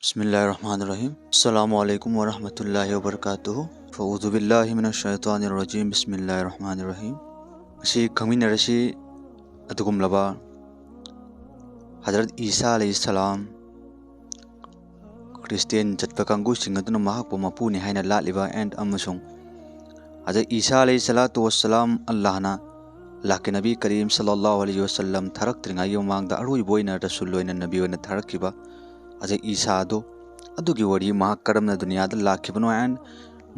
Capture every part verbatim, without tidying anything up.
ꯕꯤꯁꯃꯤꯜꯂꯥꯍꯤꯔ ꯔꯍꯃꯥꯅꯤꯔ ꯔꯍꯤꯝ꯫ ꯑꯁꯁꯂꯥꯃꯨ ꯑꯂꯥꯏꯀꯨꯝ ꯋꯥ ꯔꯍꯃꯇꯨꯜꯂꯥꯍꯤ ꯋꯥ ꯕꯔꯀꯥꯇꯨꯍꯨ꯫ ꯐꯑꯎꯖꯨ ꯕꯤꯜꯂꯥꯍꯤ ꯃꯤꯅꯁ ꯁꯩꯇꯥꯅꯤꯔ ꯔꯖꯤꯝ꯫ ꯕꯤꯁꯃꯤꯜꯂꯥꯍꯤꯔ ꯔꯍꯃꯥꯅꯤꯔ ꯔꯍꯤꯝ꯫ ꯉꯁꯤ ꯈꯪꯃꯤꯟꯅꯔꯁꯤ ꯑꯗꯨꯒꯨꯝꯂꯕ ꯍꯖꯔꯠ ꯏꯁꯥ ꯑꯂꯩꯍꯤ ꯁꯂꯥꯝ, ꯈ꯭ꯔꯤꯁꯇꯤꯌꯥꯟ ꯆꯠꯄ ꯀꯥꯡꯕꯨꯁꯤꯡ ꯑꯗꯨꯅ ꯃꯍꯥꯛꯄꯨ ꯃꯄꯨꯅꯤ ꯍꯥꯏꯅ ꯂꯥꯠꯂꯤꯕ and ꯑꯃꯁꯨꯡ ꯍꯖꯔꯠ ꯏꯁꯥ ꯑꯂꯩꯍꯤ ꯁꯂꯥꯇꯨ ꯋꯥꯁꯁꯂꯥꯝ ꯑꯜꯂꯥꯍꯅ ꯂꯥꯛꯀꯤ ꯅꯕꯤ ꯀꯔꯤꯝ ꯁꯜꯂꯜꯂꯥꯍꯨ ꯑꯂꯩꯍꯤ ꯋꯥꯁꯜꯂꯝ ꯊꯥꯔꯛꯇ꯭ꯔꯤꯉꯩꯒꯤ ꯃꯃꯥꯡꯗ ꯑꯔꯣꯏꯕ ꯑꯣꯏꯅ ꯔꯁꯨꯜ ꯑꯣꯏꯅ ꯅꯕꯤ ꯑꯣꯏꯅ ꯊꯥꯔꯛꯈꯤꯕ ꯍꯖꯔꯠ ꯏꯁꯥ ꯑꯗꯨ, ꯑꯗꯨꯒꯤ ꯋꯥꯔꯤ, ꯃꯍꯥꯛ ꯀꯔꯝꯅ ꯗꯨꯅꯤꯌꯥꯗ ꯂꯥꯛꯈꯤꯕꯅꯣ and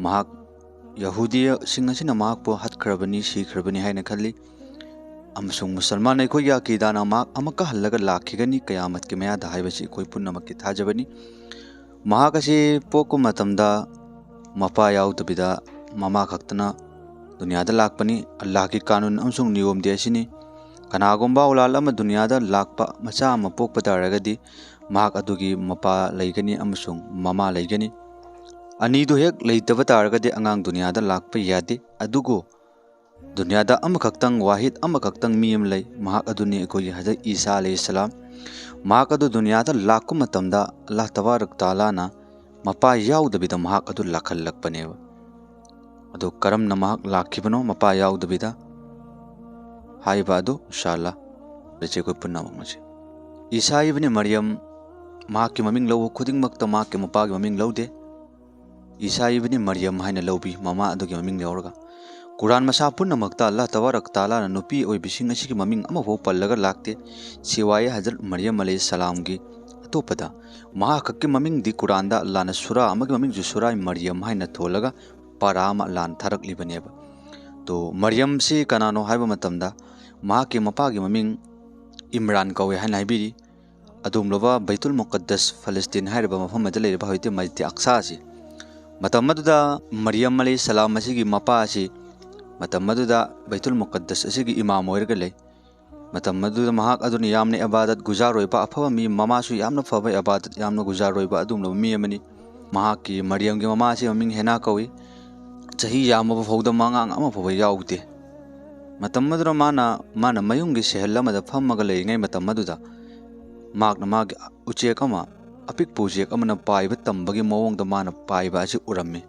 ꯃꯍꯥꯛ ꯌꯍꯨꯗꯤꯁꯤꯡ ꯑꯁꯤꯅ ꯃꯍꯥꯛꯄꯨ ꯍꯠꯈ꯭ꯔꯕꯅꯤ, ꯁꯤꯈ꯭ꯔꯕꯅꯤ ꯍꯥꯏꯅ ꯈꯜꯂꯤ꯫ ꯑꯃꯁꯨꯡ ꯃꯨꯁꯜꯃꯥꯟ ꯑꯩꯈꯣꯏꯒꯤ ꯑꯀꯤꯗꯥꯅ ꯃꯍꯥꯛ ꯑꯃꯨꯛꯀ ꯍꯜꯂꯒ ꯂꯥꯛꯈꯤꯒꯅꯤ ꯀꯌꯥꯃꯠꯀꯤ ꯃꯌꯥꯗ ꯍꯥꯏꯕꯁꯤ ꯑꯩꯈꯣꯏ ꯄꯨꯝꯅꯃꯛꯀꯤ ꯊꯥꯖꯕꯅꯤ꯫ ꯃꯍꯥꯛ ꯑꯁꯤ ꯄꯣꯛꯄ ꯃꯇꯝꯗ ꯃꯄꯥ ꯌꯥꯎꯗꯕꯤꯗ ꯃꯃꯥ ꯈꯛꯇꯅ ꯗꯨꯅꯤꯌꯥꯗ ꯂꯥꯛꯄꯅꯤ꯫ ꯑꯜꯂꯥꯍꯒꯤ ꯀꯥꯅꯨꯟ ꯑꯃꯁꯨꯡ ꯅꯤꯌꯣꯝꯗꯤ ꯑꯁꯤꯅꯤ, ꯀꯅꯥꯒꯨꯝꯕ ꯑꯧꯂꯥꯗ ꯑꯃ ꯗꯨꯅꯤꯌꯥꯗ ꯂꯥꯛꯄ ꯃꯆꯥ ꯑꯃ ꯄꯣꯛꯄ ꯇꯥꯔꯒꯗꯤ ꯃꯍꯥꯛ ꯑꯗꯨꯒꯤ ꯃꯄꯥ ꯂꯩꯒꯅꯤ ꯑꯃꯁꯨꯡ ꯃꯃꯥ ꯂꯩꯒꯅꯤ꯫ ꯑꯅꯤꯗꯨ ꯍꯦꯛ ꯂꯩꯇꯕ ꯇꯥꯔꯒꯗꯤ ꯑꯉꯥꯡ ꯗꯨꯅꯤꯌꯥꯗ ꯂꯥꯛꯄ ꯌꯥꯗꯦ꯫ ꯑꯗꯨꯕꯨ ꯗꯨꯅꯤꯌꯥꯗ ꯑꯃꯈꯛꯇꯪ, ꯋꯥꯍꯤꯗ ꯑꯃꯈꯛꯇꯪ ꯃꯤ ꯑꯃ ꯂꯩ, ꯃꯍꯥꯛ ꯑꯗꯨꯅꯤ ꯑꯩꯈꯣꯏꯒꯤ ꯍꯖꯔꯠ ꯏꯁꯥ ꯑꯂꯩꯍꯤ ꯁꯂꯥꯝ꯫ ꯃꯍꯥꯛ ꯑꯗꯨ ꯗꯨꯅꯤꯌꯥꯗ ꯂꯥꯛꯄ ꯃꯇꯝꯗ ꯑꯜꯂꯥꯍ ꯇꯕꯥꯔꯛ ꯇꯥꯂꯥꯅ ꯃꯄꯥ ꯌꯥꯎꯗꯕꯤꯗ ꯃꯍꯥꯛ ꯑꯗꯨ ꯂꯥꯛꯍꯜꯂꯛꯄꯅꯦꯕ꯫ ꯑꯗꯨ ꯀꯔꯝꯅ ꯃꯍꯥꯛ ꯂꯥꯛꯈꯤꯕꯅꯣ ꯃꯄꯥ ꯌꯥꯎꯗꯕꯤꯗ ꯍꯥꯏꯕ ꯑꯗꯨ ꯏꯟꯁꯥ ꯑꯜꯂꯥꯍ ꯇꯧꯔꯁꯤ ꯑꯩꯈꯣꯏ ꯄꯨꯝꯅꯃꯛ ꯉꯁꯤ꯫ ꯏꯁꯥ ꯏꯕꯅꯤ ꯃꯔꯤꯌꯝ, ꯃꯍꯥꯛꯀꯤ ꯃꯃꯤꯡ ꯂꯧꯕ ꯈꯨꯗꯤꯡꯃꯛꯇ ꯃꯍꯥꯛꯀꯤ ꯃꯄꯥꯒꯤ ꯃꯃꯤꯡ ꯂꯧꯗꯦ꯫ ꯏꯁꯥ ꯏꯕꯅꯤ ꯃꯔꯤꯌꯝ ꯍꯥꯏꯅ ꯂꯧꯕꯤ, ꯃꯃꯥ ꯑꯗꯨꯒꯤ ꯃꯃꯤꯡ ꯂꯧꯔꯒ꯫ ꯀꯨꯔꯥꯟ ꯃꯁꯥ ꯄꯨꯝꯅꯃꯛꯇ ꯑꯜꯂꯥꯍ ꯇꯕꯥꯔꯛ ꯇꯥꯂꯥꯅ ꯅꯨꯄꯤ ꯑꯣꯏꯕꯤꯁꯤꯡ ꯑꯁꯤꯒꯤ ꯃꯃꯤꯡ ꯑꯃꯐꯥꯎ ꯄꯜꯂꯒ ꯂꯥꯛꯇꯦ, ꯁꯤꯋꯥꯏ ꯍꯖꯔꯠ ꯃꯔꯤꯌꯝ ꯑꯂꯩꯍꯤ ꯁꯂꯥꯝꯒꯤ꯫ ꯑꯇꯣꯞꯄꯗ ꯃꯍꯥꯛ ꯈꯛꯀꯤ ꯃꯃꯤꯡꯗꯤ ꯀꯨꯔꯥꯟꯗ ꯑꯜꯂꯥꯍꯅ ꯁꯨꯔꯥ ꯑꯃꯒꯤ ꯃꯃꯤꯡꯁꯨ ꯁꯨꯔꯥ ꯃꯔꯤꯌꯝ ꯍꯥꯏꯅ ꯊꯣꯜꯂꯒ ꯄꯔꯥ ꯑꯃ ꯑꯜꯂꯥꯍꯅ ꯊꯥꯔꯛꯂꯤꯕꯅꯦꯕ꯫ ꯇꯣ, ꯃꯔꯤꯌꯝꯁꯤ ꯀꯅꯥꯅꯣ ꯍꯥꯏꯕ ꯃꯇꯝꯗ ꯃꯍꯥꯛꯀꯤ ꯃꯄꯥꯒꯤ ꯃꯃꯤꯡ ꯏꯝꯔꯥꯟ ꯀꯧꯋꯦ ꯍꯥꯏꯅ ꯍꯥꯏꯕꯤꯔꯤ꯫ ꯑꯗꯨꯒꯨꯝꯂꯕ ꯕꯩꯇꯨꯜ ꯃꯨꯀꯠꯗꯁ, ꯐꯂꯁꯇꯤꯟ ꯍꯥꯏꯔꯤꯕ ꯃꯐꯝ ꯑꯗꯨꯗ ꯂꯩꯔꯤꯕ ꯍꯧꯖꯤꯛꯇꯤ ꯃꯁꯖꯤꯗ ꯑꯛꯁꯥ ꯑꯁꯤ, ꯃꯇꯝ ꯑꯗꯨꯗ ꯃꯔꯤꯌꯝ ꯑꯂꯩꯍꯤ ꯁꯂꯥꯝ ꯑꯁꯤꯒꯤ ꯃꯄꯥ ꯑꯁꯤ ꯃꯇꯝ ꯑꯗꯨꯗ ꯕꯩꯇꯨꯜ ꯃꯨꯀꯠꯗꯁ ꯑꯁꯤꯒꯤ ꯏꯃꯥꯝ ꯑꯣꯏꯔꯒ ꯂꯩ꯫ ꯃꯇꯝ ꯑꯗꯨꯗ ꯃꯍꯥꯛ ꯑꯗꯨꯅ ꯌꯥꯝꯅ ꯏꯕꯥꯗꯠ ꯒꯨꯖꯥꯔ ꯑꯣꯏꯕ ꯑꯐꯕ ꯃꯤ, ꯃꯃꯥꯁꯨ ꯌꯥꯝꯅ ꯐꯕ ꯏꯕꯥꯗꯠ ꯌꯥꯝꯅ ꯒꯨꯖꯥꯔ ꯑꯣꯏꯕ ꯑꯗꯨꯒꯨꯝꯂꯕ ꯃꯤ ꯑꯃꯅꯤ꯫ ꯃꯍꯥꯛꯀꯤ, ꯃꯔꯤꯌꯝꯒꯤ ꯃꯃꯥ ꯑꯁꯤ ꯃꯃꯤꯡ ꯍꯦꯅꯥ ꯀꯧꯏ꯫ ꯆꯍꯤ ꯌꯥꯝꯃꯕ ꯐꯥꯎꯗ ꯑꯉꯥꯡ ꯑꯃ ꯐꯥꯎꯕ ꯌꯥꯎꯗꯦ꯫ ꯃꯇꯝ ꯑꯗꯨꯗ ꯃꯥꯅ, ꯃꯥꯅ ꯃꯌꯨꯝꯒꯤ ꯁꯦꯍꯜ ꯑꯃꯗ ꯐꯝꯃꯒ ꯂꯩꯔꯤꯉꯩ ꯃꯇꯝ ꯑꯗꯨꯗ ꯃꯍꯥꯛꯅ ꯃꯥꯒꯤ ꯎꯆꯦꯛ ꯑꯃ ꯑꯄꯤꯛꯄ ꯎꯆꯦꯛ ꯑꯃꯅ ꯄꯥꯏꯕ ꯇꯝꯕꯒꯤ ꯃꯑꯣꯡꯗ ꯃꯥꯅ ꯄꯥꯏꯕ ꯑꯁꯤ ꯎꯔꯝꯃꯤ꯫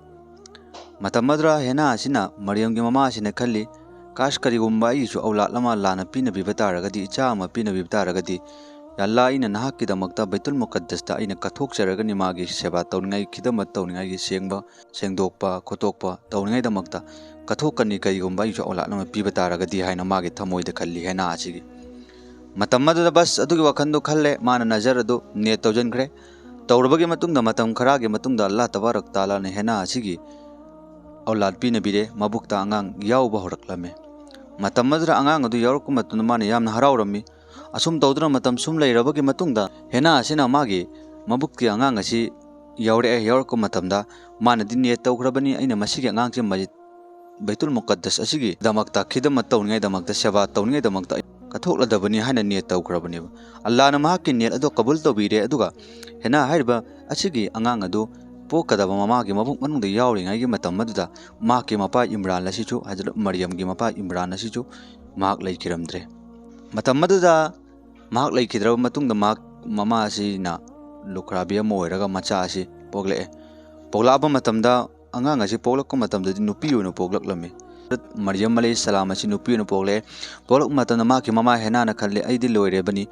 ꯃꯇꯝ ꯑꯗꯨꯗ ꯍꯦꯅꯥ ꯑꯁꯤꯅ ꯃꯔꯤꯌꯝꯒꯤ ꯃꯃꯥꯁꯤꯅ ꯈꯜꯂꯤ, "ꯀꯥꯁ, ꯀꯔꯤꯒꯨꯝꯕ ꯑꯩꯒꯤꯁꯨ ꯑꯧꯂꯥꯗ ꯑꯃ ꯂꯥꯟꯅ ꯄꯤꯅꯕꯤꯕ ꯇꯥꯔꯒꯗꯤ, ꯏꯆꯥ ꯑꯃ ꯄꯤꯅꯕꯤꯕ ꯇꯥꯔꯒꯗꯤ, ꯌꯥ ꯑꯜꯂꯥ, ꯑꯩꯅ ꯅꯍꯥꯛꯀꯤꯗꯃꯛꯇ ꯕꯩꯇꯨꯜ ꯃꯨꯀꯠꯗꯁꯇ ꯑꯩꯅ ꯀꯠꯊꯣꯛꯆꯔꯒꯅꯤ, ꯃꯥꯒꯤ ꯁꯦꯕꯥ ꯇꯧꯅꯤꯡꯉꯥꯏ, ꯈꯤꯗꯃꯠ ꯇꯧꯅꯤꯡꯉꯥꯏꯒꯤ ꯁꯦꯡꯕ, ꯁꯦꯡꯗꯣꯛꯄ ꯈꯣꯠꯇꯣꯛꯄ ꯇꯧꯅꯤꯡꯉꯥꯏꯗꯃꯛꯇ ꯀꯠꯊꯣꯛꯀꯅꯤ, ꯀꯔꯤꯒꯨꯝꯕ ꯑꯩꯁꯨ ꯑꯧꯂꯥꯗ ꯑꯃ ꯄꯤꯕ ꯇꯥꯔꯒꯗꯤ" ꯍꯥꯏꯅ ꯃꯥꯒꯤ ꯊꯃꯣꯏꯗ ꯈꯜꯂꯤ ꯍꯦꯅꯥ ꯑꯁꯤꯒꯤ꯫ ꯃꯇꯝ ꯑꯗꯨꯗ ꯕꯁ ꯑꯗꯨꯒꯤ ꯋꯥꯈꯜꯗꯨ ꯈꯜꯂꯦ꯫ ꯃꯥꯅ ꯅꯖꯔ ꯑꯗꯨ ꯅꯤꯌꯠ ꯇꯧꯁꯤꯟꯈ꯭ꯔꯦ꯫ ꯇꯧꯔꯕꯒꯤ ꯃꯇꯨꯡꯗ, ꯃꯇꯝ ꯈꯔꯒꯤ ꯃꯇꯨꯡꯗ ꯑꯜꯂꯥꯍ ꯇꯕꯥꯔꯛ ꯇꯥꯂꯥꯅ ꯍꯦꯅꯥ ꯑꯁꯤꯒꯤ ꯑꯧꯂꯥꯗ ꯄꯤꯅꯕꯤꯔꯦ꯫ ꯃꯕꯨꯛꯇ ꯑꯉꯥꯡ ꯌꯥꯎꯕ ꯍꯧꯔꯛꯂꯝꯃꯦ꯫ ꯃꯇꯝ ꯑꯗꯨꯗ ꯑꯉꯥꯡ ꯑꯗꯨ ꯌꯥꯎꯔꯛꯄ ꯃꯇꯝꯗ ꯃꯥꯅ ꯌꯥꯝꯅ ꯍꯔꯥꯎꯔꯝꯃꯤ꯫ ꯑꯁꯨꯝ ꯇꯧꯗꯨꯅ ꯃꯇꯝ ꯁꯨꯝ ꯂꯩꯔꯕꯒꯤ ꯃꯇꯨꯡꯗ, ꯍꯦꯅꯥ ꯑꯁꯤꯅ ꯃꯥꯒꯤ ꯃꯕꯨꯛꯀꯤ ꯑꯉꯥꯡ ꯑꯁꯤ ꯌꯥꯎꯔꯛꯑꯦ꯫ ꯌꯥꯎꯔꯛꯄ ꯃꯇꯝꯗ ꯃꯥꯅꯗꯤ ꯅꯤꯌꯠ ꯇꯧꯈ꯭ꯔꯕꯅꯤ, "ꯑꯩꯅ ꯃꯁꯤꯒꯤ ꯑꯉꯥꯡꯁꯦ ꯃꯁꯖꯤꯗ ꯕꯩꯇꯨꯜ ꯃꯨꯀꯠꯗꯁ ꯑꯁꯤꯒꯤꯗꯃꯛꯇ, ꯈꯤꯗꯃꯠ ꯇꯧꯅꯤꯡꯉꯥꯏꯗꯃꯛꯇ, ꯁꯦꯕꯥ ꯇꯧꯅꯤꯡꯉꯥꯏꯗꯃꯛꯇ ꯑꯩ ꯀꯠꯊꯣꯛꯂꯗꯕꯅꯤ" ꯍꯥꯏꯅ ꯅꯤꯌꯠ ꯇꯧꯈ꯭ꯔꯕꯅꯦꯕ꯫ ꯑꯜꯂꯥꯍꯅ ꯃꯍꯥꯛꯀꯤ ꯅꯤꯌꯠ ꯑꯗꯨ ꯀꯕꯨꯜ ꯇꯧꯕꯤꯔꯦ꯫ ꯑꯗꯨꯒ ꯍꯦꯅꯥ ꯍꯥꯏꯔꯤꯕ ꯑꯁꯤꯒꯤ ꯑꯉꯥꯡ ꯑꯗꯨ ꯄꯣꯛꯀꯗꯕ ꯃꯃꯥꯒꯤ ꯃꯕꯨꯛ ꯃꯅꯨꯡꯗ ꯌꯥꯎꯔꯤꯉꯩꯒꯤ ꯃꯇꯝ ꯑꯗꯨꯗ ꯃꯍꯥꯛꯀꯤ ꯃꯄꯥ ꯏꯝꯔꯥꯟ ꯑꯁꯤꯁꯨ, ꯍꯖꯔꯠ ꯃꯔꯤꯌꯝꯒꯤ ꯃꯄꯥ ꯏꯝꯔꯥꯟ ꯑꯁꯤꯁꯨ ꯃꯍꯥꯛ ꯂꯩꯈꯤꯔꯝꯗ꯭ꯔꯦ꯫ ꯃꯇꯝ ꯑꯗꯨꯗ ꯃꯍꯥꯛ ꯂꯩꯈꯤꯗ꯭ꯔꯕ ꯃꯇꯨꯡꯗ, ꯃꯍꯥꯛ, ꯃꯃꯥ ꯑꯁꯤꯅ ꯂꯨꯈ꯭ꯔꯥꯕꯤ ꯑꯃ ꯑꯣꯏꯔꯒ ꯃꯆꯥ ꯑꯁꯤ ꯄꯣꯛꯂꯛꯑꯦ꯫ ꯄꯣꯛꯂꯛꯑꯕ ꯃꯇꯝꯗ, ꯑꯉꯥꯡ ꯑꯁꯤ ꯄꯣꯛꯂꯛꯄ ꯃꯇꯝꯗꯗꯤ ꯅꯨꯄꯤ ꯑꯣꯏꯅ ꯄꯣꯛꯂꯛꯂꯝꯃꯤ꯫ ꯃꯔꯤꯌꯝ ꯑꯂꯩꯍꯤ ꯁꯂꯥꯝ ꯑꯁꯤ ꯅꯨꯄꯤ ꯑꯣꯏꯅ ꯄꯣꯛꯂꯛꯑꯦ꯫ ꯄꯣꯛꯂꯛꯄ ꯃꯇꯝꯗ ꯃꯍꯥꯛꯀꯤ ꯃꯃꯥ ꯍꯦꯅꯥꯅ ꯈꯜꯂꯦ, "ꯑꯩꯗꯤ ꯂꯣꯏꯔꯦꯕꯅꯤ,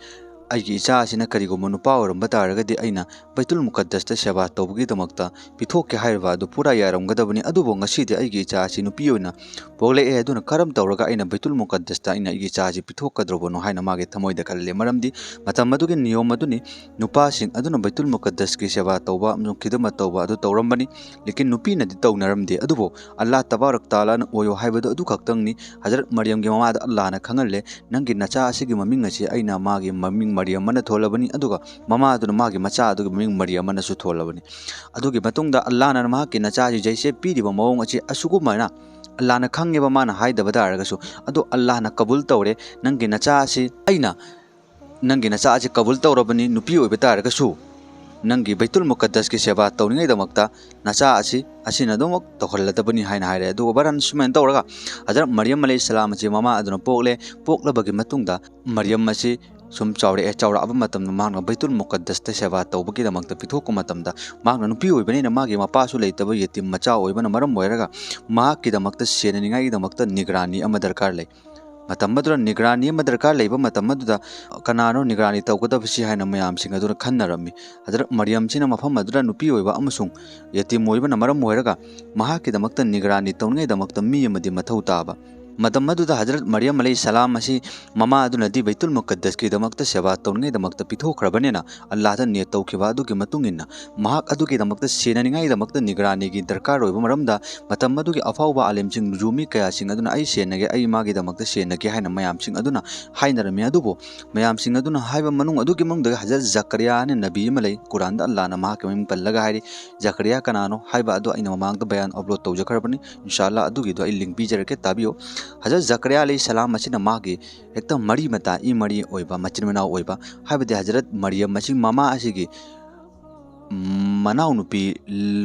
ꯑꯩꯒꯤ ꯏꯆꯥ ꯑꯁꯤꯅ ꯀꯔꯤꯒꯨꯝꯕ ꯅꯨꯄꯥ ꯑꯣꯏꯔꯝꯕ ꯇꯥꯔꯒꯗꯤ ꯑꯩꯅ ꯕꯩꯇꯨꯜ ꯃꯨꯀꯠꯗꯁꯇ ꯁꯦꯕꯥ ꯇꯧꯕꯒꯤꯗꯃꯛꯇ ꯄꯤꯊꯣꯛꯀꯦ ꯍꯥꯏꯔꯤꯕ ꯑꯗꯨ ꯄꯨꯔꯥ ꯌꯥꯔꯝꯒꯗꯕꯅꯤ꯫ ꯑꯗꯨꯕꯨ ꯉꯁꯤꯗꯤ ꯑꯩꯒꯤ ꯏꯆꯥ ꯑꯁꯤ ꯅꯨꯄꯤ ꯑꯣꯏꯅ ꯄꯣꯛꯂꯛꯑꯦ, ꯑꯗꯨꯅ ꯀꯔꯝ ꯇꯧꯔꯒ ꯑꯩꯅ ꯕꯩꯇꯨꯜ ꯃꯨꯀꯠꯗꯁꯇ ꯑꯩꯅ ꯑꯩꯒꯤ ꯏꯆꯥ ꯑꯁꯤ ꯄꯤꯊꯣꯛꯀꯗꯧꯔꯕꯅꯣ?" ꯍꯥꯏꯅ ꯃꯥꯒꯤ ꯊꯃꯣꯏꯗ ꯈꯜꯂꯦ꯫ ꯃꯔꯝꯗꯤ ꯃꯇꯝ ꯑꯗꯨꯒꯤ ꯅꯤꯌꯣꯝ ꯑꯗꯨꯅꯤ, ꯅꯨꯄꯥꯁꯤꯡ ꯑꯗꯨꯅ ꯕꯩꯇꯨꯜ ꯃꯨꯀꯠꯗꯁꯀꯤ ꯁꯦꯕꯥ ꯇꯧꯕ ꯑꯃꯁꯨꯡ ꯈꯤꯗꯃꯠ ꯇꯧꯕ ꯑꯗꯨ ꯇꯧꯔꯝꯕꯅꯤ꯫ ꯂꯦꯀꯤꯟ ꯅꯨꯄꯤꯅꯗꯤ ꯇꯧꯅꯔꯝꯗꯦ꯫ ꯑꯗꯨꯕꯨ ꯑꯜꯂꯥꯍ ꯇꯕꯥꯔꯛ ꯇꯥꯂꯥꯅ ꯑꯣꯏꯌꯣ ꯍꯥꯏꯕꯗꯨ ꯑꯗꯨꯈꯛꯇꯪꯅꯤ꯫ ꯍꯖꯔꯠ ꯃꯔꯤꯌꯝꯒꯤ ꯃꯃꯥꯗ ꯑꯜꯂꯥꯍꯅ ꯈꯪꯍꯜꯂꯦ, "ꯅꯪꯒꯤ ꯅꯆꯥ ꯑꯁꯤꯒꯤ ꯃꯃꯤꯡ ꯑꯁꯤ ꯑꯩꯅ ꯃꯥꯒꯤ ꯃꯃꯤꯡ ꯃꯔꯤꯌꯝ ꯑꯅ ꯊꯣꯜꯂꯕꯅꯤ, ꯑꯗꯨꯒ ꯃꯃꯥ ꯑꯗꯨꯅ ꯃꯥꯒꯤ ꯃꯆꯥ ꯑꯗꯨꯒꯤ ꯃꯃꯤꯡ ꯃꯔꯤꯌꯝ ꯑꯅꯁꯨ ꯊꯣꯜꯂꯕꯅꯤ"꯫ ꯑꯗꯨꯒꯤ ꯃꯇꯨꯡꯗ ꯑꯜꯂꯥꯍꯅ ꯃꯍꯥꯛꯀꯤ ꯅꯆꯥꯁꯤ ꯖꯩꯁꯦ ꯄꯤꯔꯤꯕ ꯃꯑꯣꯡ ꯑꯁꯤ ꯑꯁꯨꯒꯨꯝꯕꯅ ꯑꯜꯂꯥꯍꯅ ꯈꯪꯉꯦꯕ, ꯃꯥꯅ ꯍꯥꯏꯗꯕ ꯇꯥꯔꯒꯁꯨ, ꯑꯗꯨ ꯑꯜꯂꯥꯍꯅ ꯀꯕꯨꯜ ꯇꯧꯔꯦ꯫ "ꯅꯪꯒꯤ ꯅꯆꯥ ꯑꯁꯤ ꯑꯩꯅ ꯅꯪꯒꯤ ꯅꯆꯥ ꯑꯁꯤ ꯀꯕꯨꯜ ꯇꯧꯔꯕꯅꯤ, ꯅꯨꯄꯤ ꯑꯣꯏꯕ ꯇꯥꯔꯒꯁꯨ ꯅꯪꯒꯤ ꯕꯩꯇꯨꯜ ꯃꯨꯀꯠꯗꯁꯀꯤ ꯁꯦꯕꯥ ꯇꯧꯅꯤꯡꯉꯥꯏꯗꯃꯛꯇ ꯅꯆꯥ ꯑꯁꯤ ꯑꯁꯤꯅ ꯑꯗꯨꯃꯛ ꯇꯧꯍꯜꯂꯗꯕꯅꯤ" ꯍꯥꯏꯅ ꯍꯥꯏꯔꯦ꯫ ꯑꯗꯨꯒ ꯕꯔꯟ ꯁꯨꯃꯥꯏꯅ ꯇꯧꯔꯒ ꯍꯖꯔꯠ ꯃꯔꯤꯌꯝ ꯑꯂꯩꯍꯤ ꯁꯂꯥꯝ ꯑꯁꯤ ꯃꯃꯥ ꯑꯗꯨꯅ ꯄꯣꯛꯂꯦ꯫ ꯄꯣꯛꯂꯕꯒꯤ ꯃꯇꯨꯡꯗ ꯃꯔꯤꯌꯝ ꯑꯁꯤ ꯁꯨꯝ ꯆꯥꯎꯔꯛꯑꯦ꯫ ꯆꯥꯎꯔꯛꯑꯕ ꯃꯇꯝꯗ ꯃꯍꯥꯛꯅ ꯕꯩꯇꯨꯜ ꯃꯨꯀꯗꯁꯇ ꯁꯦꯕꯥ ꯇꯧꯕꯒꯤꯗꯃꯛꯇ ꯄꯤꯊꯣꯛꯄ ꯃꯇꯝꯗ, ꯃꯍꯥꯛꯅ ꯅꯨꯄꯤ ꯑꯣꯏꯕꯅꯤꯅ ꯃꯥꯒꯤ ꯃꯄꯥꯁꯨ ꯂꯩꯇꯕ ꯌꯦꯇꯤꯝ ꯃꯆꯥ ꯑꯣꯏꯕꯅ ꯃꯔꯝ ꯑꯣꯏꯔꯒ ꯃꯍꯥꯛꯀꯤꯗꯃꯛꯇ ꯁꯦꯟꯅꯅꯤꯡꯉꯥꯏꯒꯤꯗꯃꯛꯇ ꯅꯤꯒ꯭ꯔꯥꯅꯤ ꯑꯃ ꯗꯔꯀꯥꯔ ꯂꯩ꯫ ꯃꯇꯝ ꯑꯗꯨꯗ ꯅꯤꯒ꯭ꯔꯥꯅꯤ ꯑꯃ ꯗꯔꯀꯥꯔ ꯂꯩꯕ ꯃꯇꯝ ꯑꯗꯨꯗ ꯀꯅꯥꯅꯣ ꯅꯤꯒ꯭ꯔꯥꯅꯤ ꯇꯧꯒꯗꯕꯁꯤ ꯍꯥꯏꯅ ꯃꯌꯥꯝꯁꯤꯡ ꯑꯗꯨꯅ ꯈꯟꯅꯔꯝꯃꯤ꯫ ꯍꯖꯔꯠ ꯃꯔꯤꯌꯝꯁꯤꯅ ꯃꯐꯝ ꯑꯗꯨꯗ ꯅꯨꯄꯤ ꯑꯣꯏꯕ ꯑꯃꯁꯨꯡ ꯌꯦꯇꯤꯝ ꯑꯣꯏꯕꯅ ꯃꯔꯝ ꯑꯣꯏꯔꯒ ꯃꯍꯥꯛꯀꯤꯗꯃꯛꯇ ꯅꯤꯒ꯭ꯔꯥꯅꯤ ꯇꯧꯅꯤꯡꯉꯥꯏꯗꯃꯛꯇ ꯃꯤ ꯑꯃꯗꯤ ꯃꯊꯧ ꯇꯥꯕ꯫ ꯃꯇꯝ ꯑꯗꯨꯗ ꯍꯖꯔꯠ ꯃꯔꯤꯌꯝ ꯑꯂꯩꯍꯤ ꯁꯂꯥꯝ ꯑꯁꯤ ꯃꯃꯥ ꯑꯗꯨꯅꯗꯤ ꯕꯩꯇꯨꯜ ꯃꯨꯀꯗꯁꯀꯤꯗꯃꯛꯇ ꯁꯦꯕꯥ ꯇꯧꯅꯤꯡꯉꯥꯏꯗꯃꯛꯇ ꯄꯤꯊꯣꯛꯈ꯭ꯔꯕꯅꯤꯅ, ꯑꯜꯂꯥꯍꯗ ꯅꯤꯌꯠ ꯇꯧꯈꯤꯕ ꯑꯗꯨꯒꯤ ꯃꯇꯨꯡ ꯏꯟꯅ ꯃꯍꯥꯛ ꯑꯗꯨꯒꯤꯗꯃꯛꯇ ꯁꯦꯟꯅꯅꯤꯡꯉꯥꯏꯗꯃꯛꯇ ꯅꯤꯒ꯭ꯔꯥꯅꯤꯒꯤ ꯗꯔꯀꯥꯔ ꯑꯣꯏꯕ ꯃꯔꯝꯗ ꯃꯇꯝ ꯑꯗꯨꯒꯤ ꯑꯐꯥꯎꯕ ꯑꯥꯂꯤꯝꯁꯤꯡ, ꯅꯨꯖꯨꯃꯤ ꯀꯌꯥꯁꯤꯡ ꯑꯗꯨꯅ "ꯑꯩ ꯁꯦꯟꯅꯒꯦ, ꯑꯩ ꯃꯥꯒꯤꯗꯃꯛꯇ ꯁꯦꯟꯅꯒꯦ" ꯍꯥꯏꯅ ꯃꯌꯥꯝꯁꯤꯡ ꯑꯗꯨꯅ ꯍꯥꯏꯅꯔꯝꯃꯤ꯫ ꯑꯗꯨꯕꯨ ꯃꯌꯥꯝꯁꯤꯡ ꯑꯗꯨꯅ ꯍꯥꯏꯕ ꯃꯅꯨꯡ ꯑꯗꯨꯒꯤ ꯃꯅꯨꯡꯗ ꯍꯖꯔꯠ ꯖꯀꯔꯤꯌꯥ ꯍꯥꯏꯅ ꯅꯕꯤ ꯑꯃ ꯂꯩ꯫ ꯀꯨꯔꯥꯟꯗ ꯑꯜꯂꯥꯍꯅ ꯃꯍꯥꯛꯀꯤ ꯃꯃꯤꯡ ꯄꯜꯂꯒ ꯍꯥꯏꯔꯤ꯫ ꯖꯀꯔꯤꯌꯥ ꯀꯅꯥꯅꯣ ꯍꯥꯏꯕ ꯑꯗꯨ ꯑꯩꯅ ꯃꯃꯥꯡꯗ ꯕꯌꯥꯟ ꯑꯞꯂꯣꯗ ꯇꯧꯖꯈ꯭ꯔꯕꯅꯤ꯫ ꯏꯟꯁꯥ ꯑꯜꯂꯥꯍ ꯑꯗꯨꯒꯤꯗꯣ ꯑꯩ ꯂꯤꯡ ꯄꯤꯖꯔꯛꯀꯦ, ꯇꯥꯕꯤꯌꯨ꯫ ꯍꯖꯔꯠ ꯖꯀꯔꯤꯌꯥ ꯑꯂꯩꯍꯤ ꯁꯂꯥꯝ ꯑꯁꯤꯅ ꯃꯥꯒꯤ ꯍꯦꯛꯇ ꯃꯔꯤ ꯃꯇꯥ, ꯏ ꯃꯔꯤ ꯑꯣꯏꯕ, ꯃꯆꯤꯟ ꯃꯅꯥꯎ ꯑꯣꯏꯕ, ꯍꯥꯏꯕꯗꯤ ꯍꯖꯔꯠ ꯃꯔꯤꯌꯝ ꯑꯁꯤ ꯃꯃꯥ ꯑꯁꯤꯒꯤ ꯃꯅꯥꯎꯅꯨꯄꯤ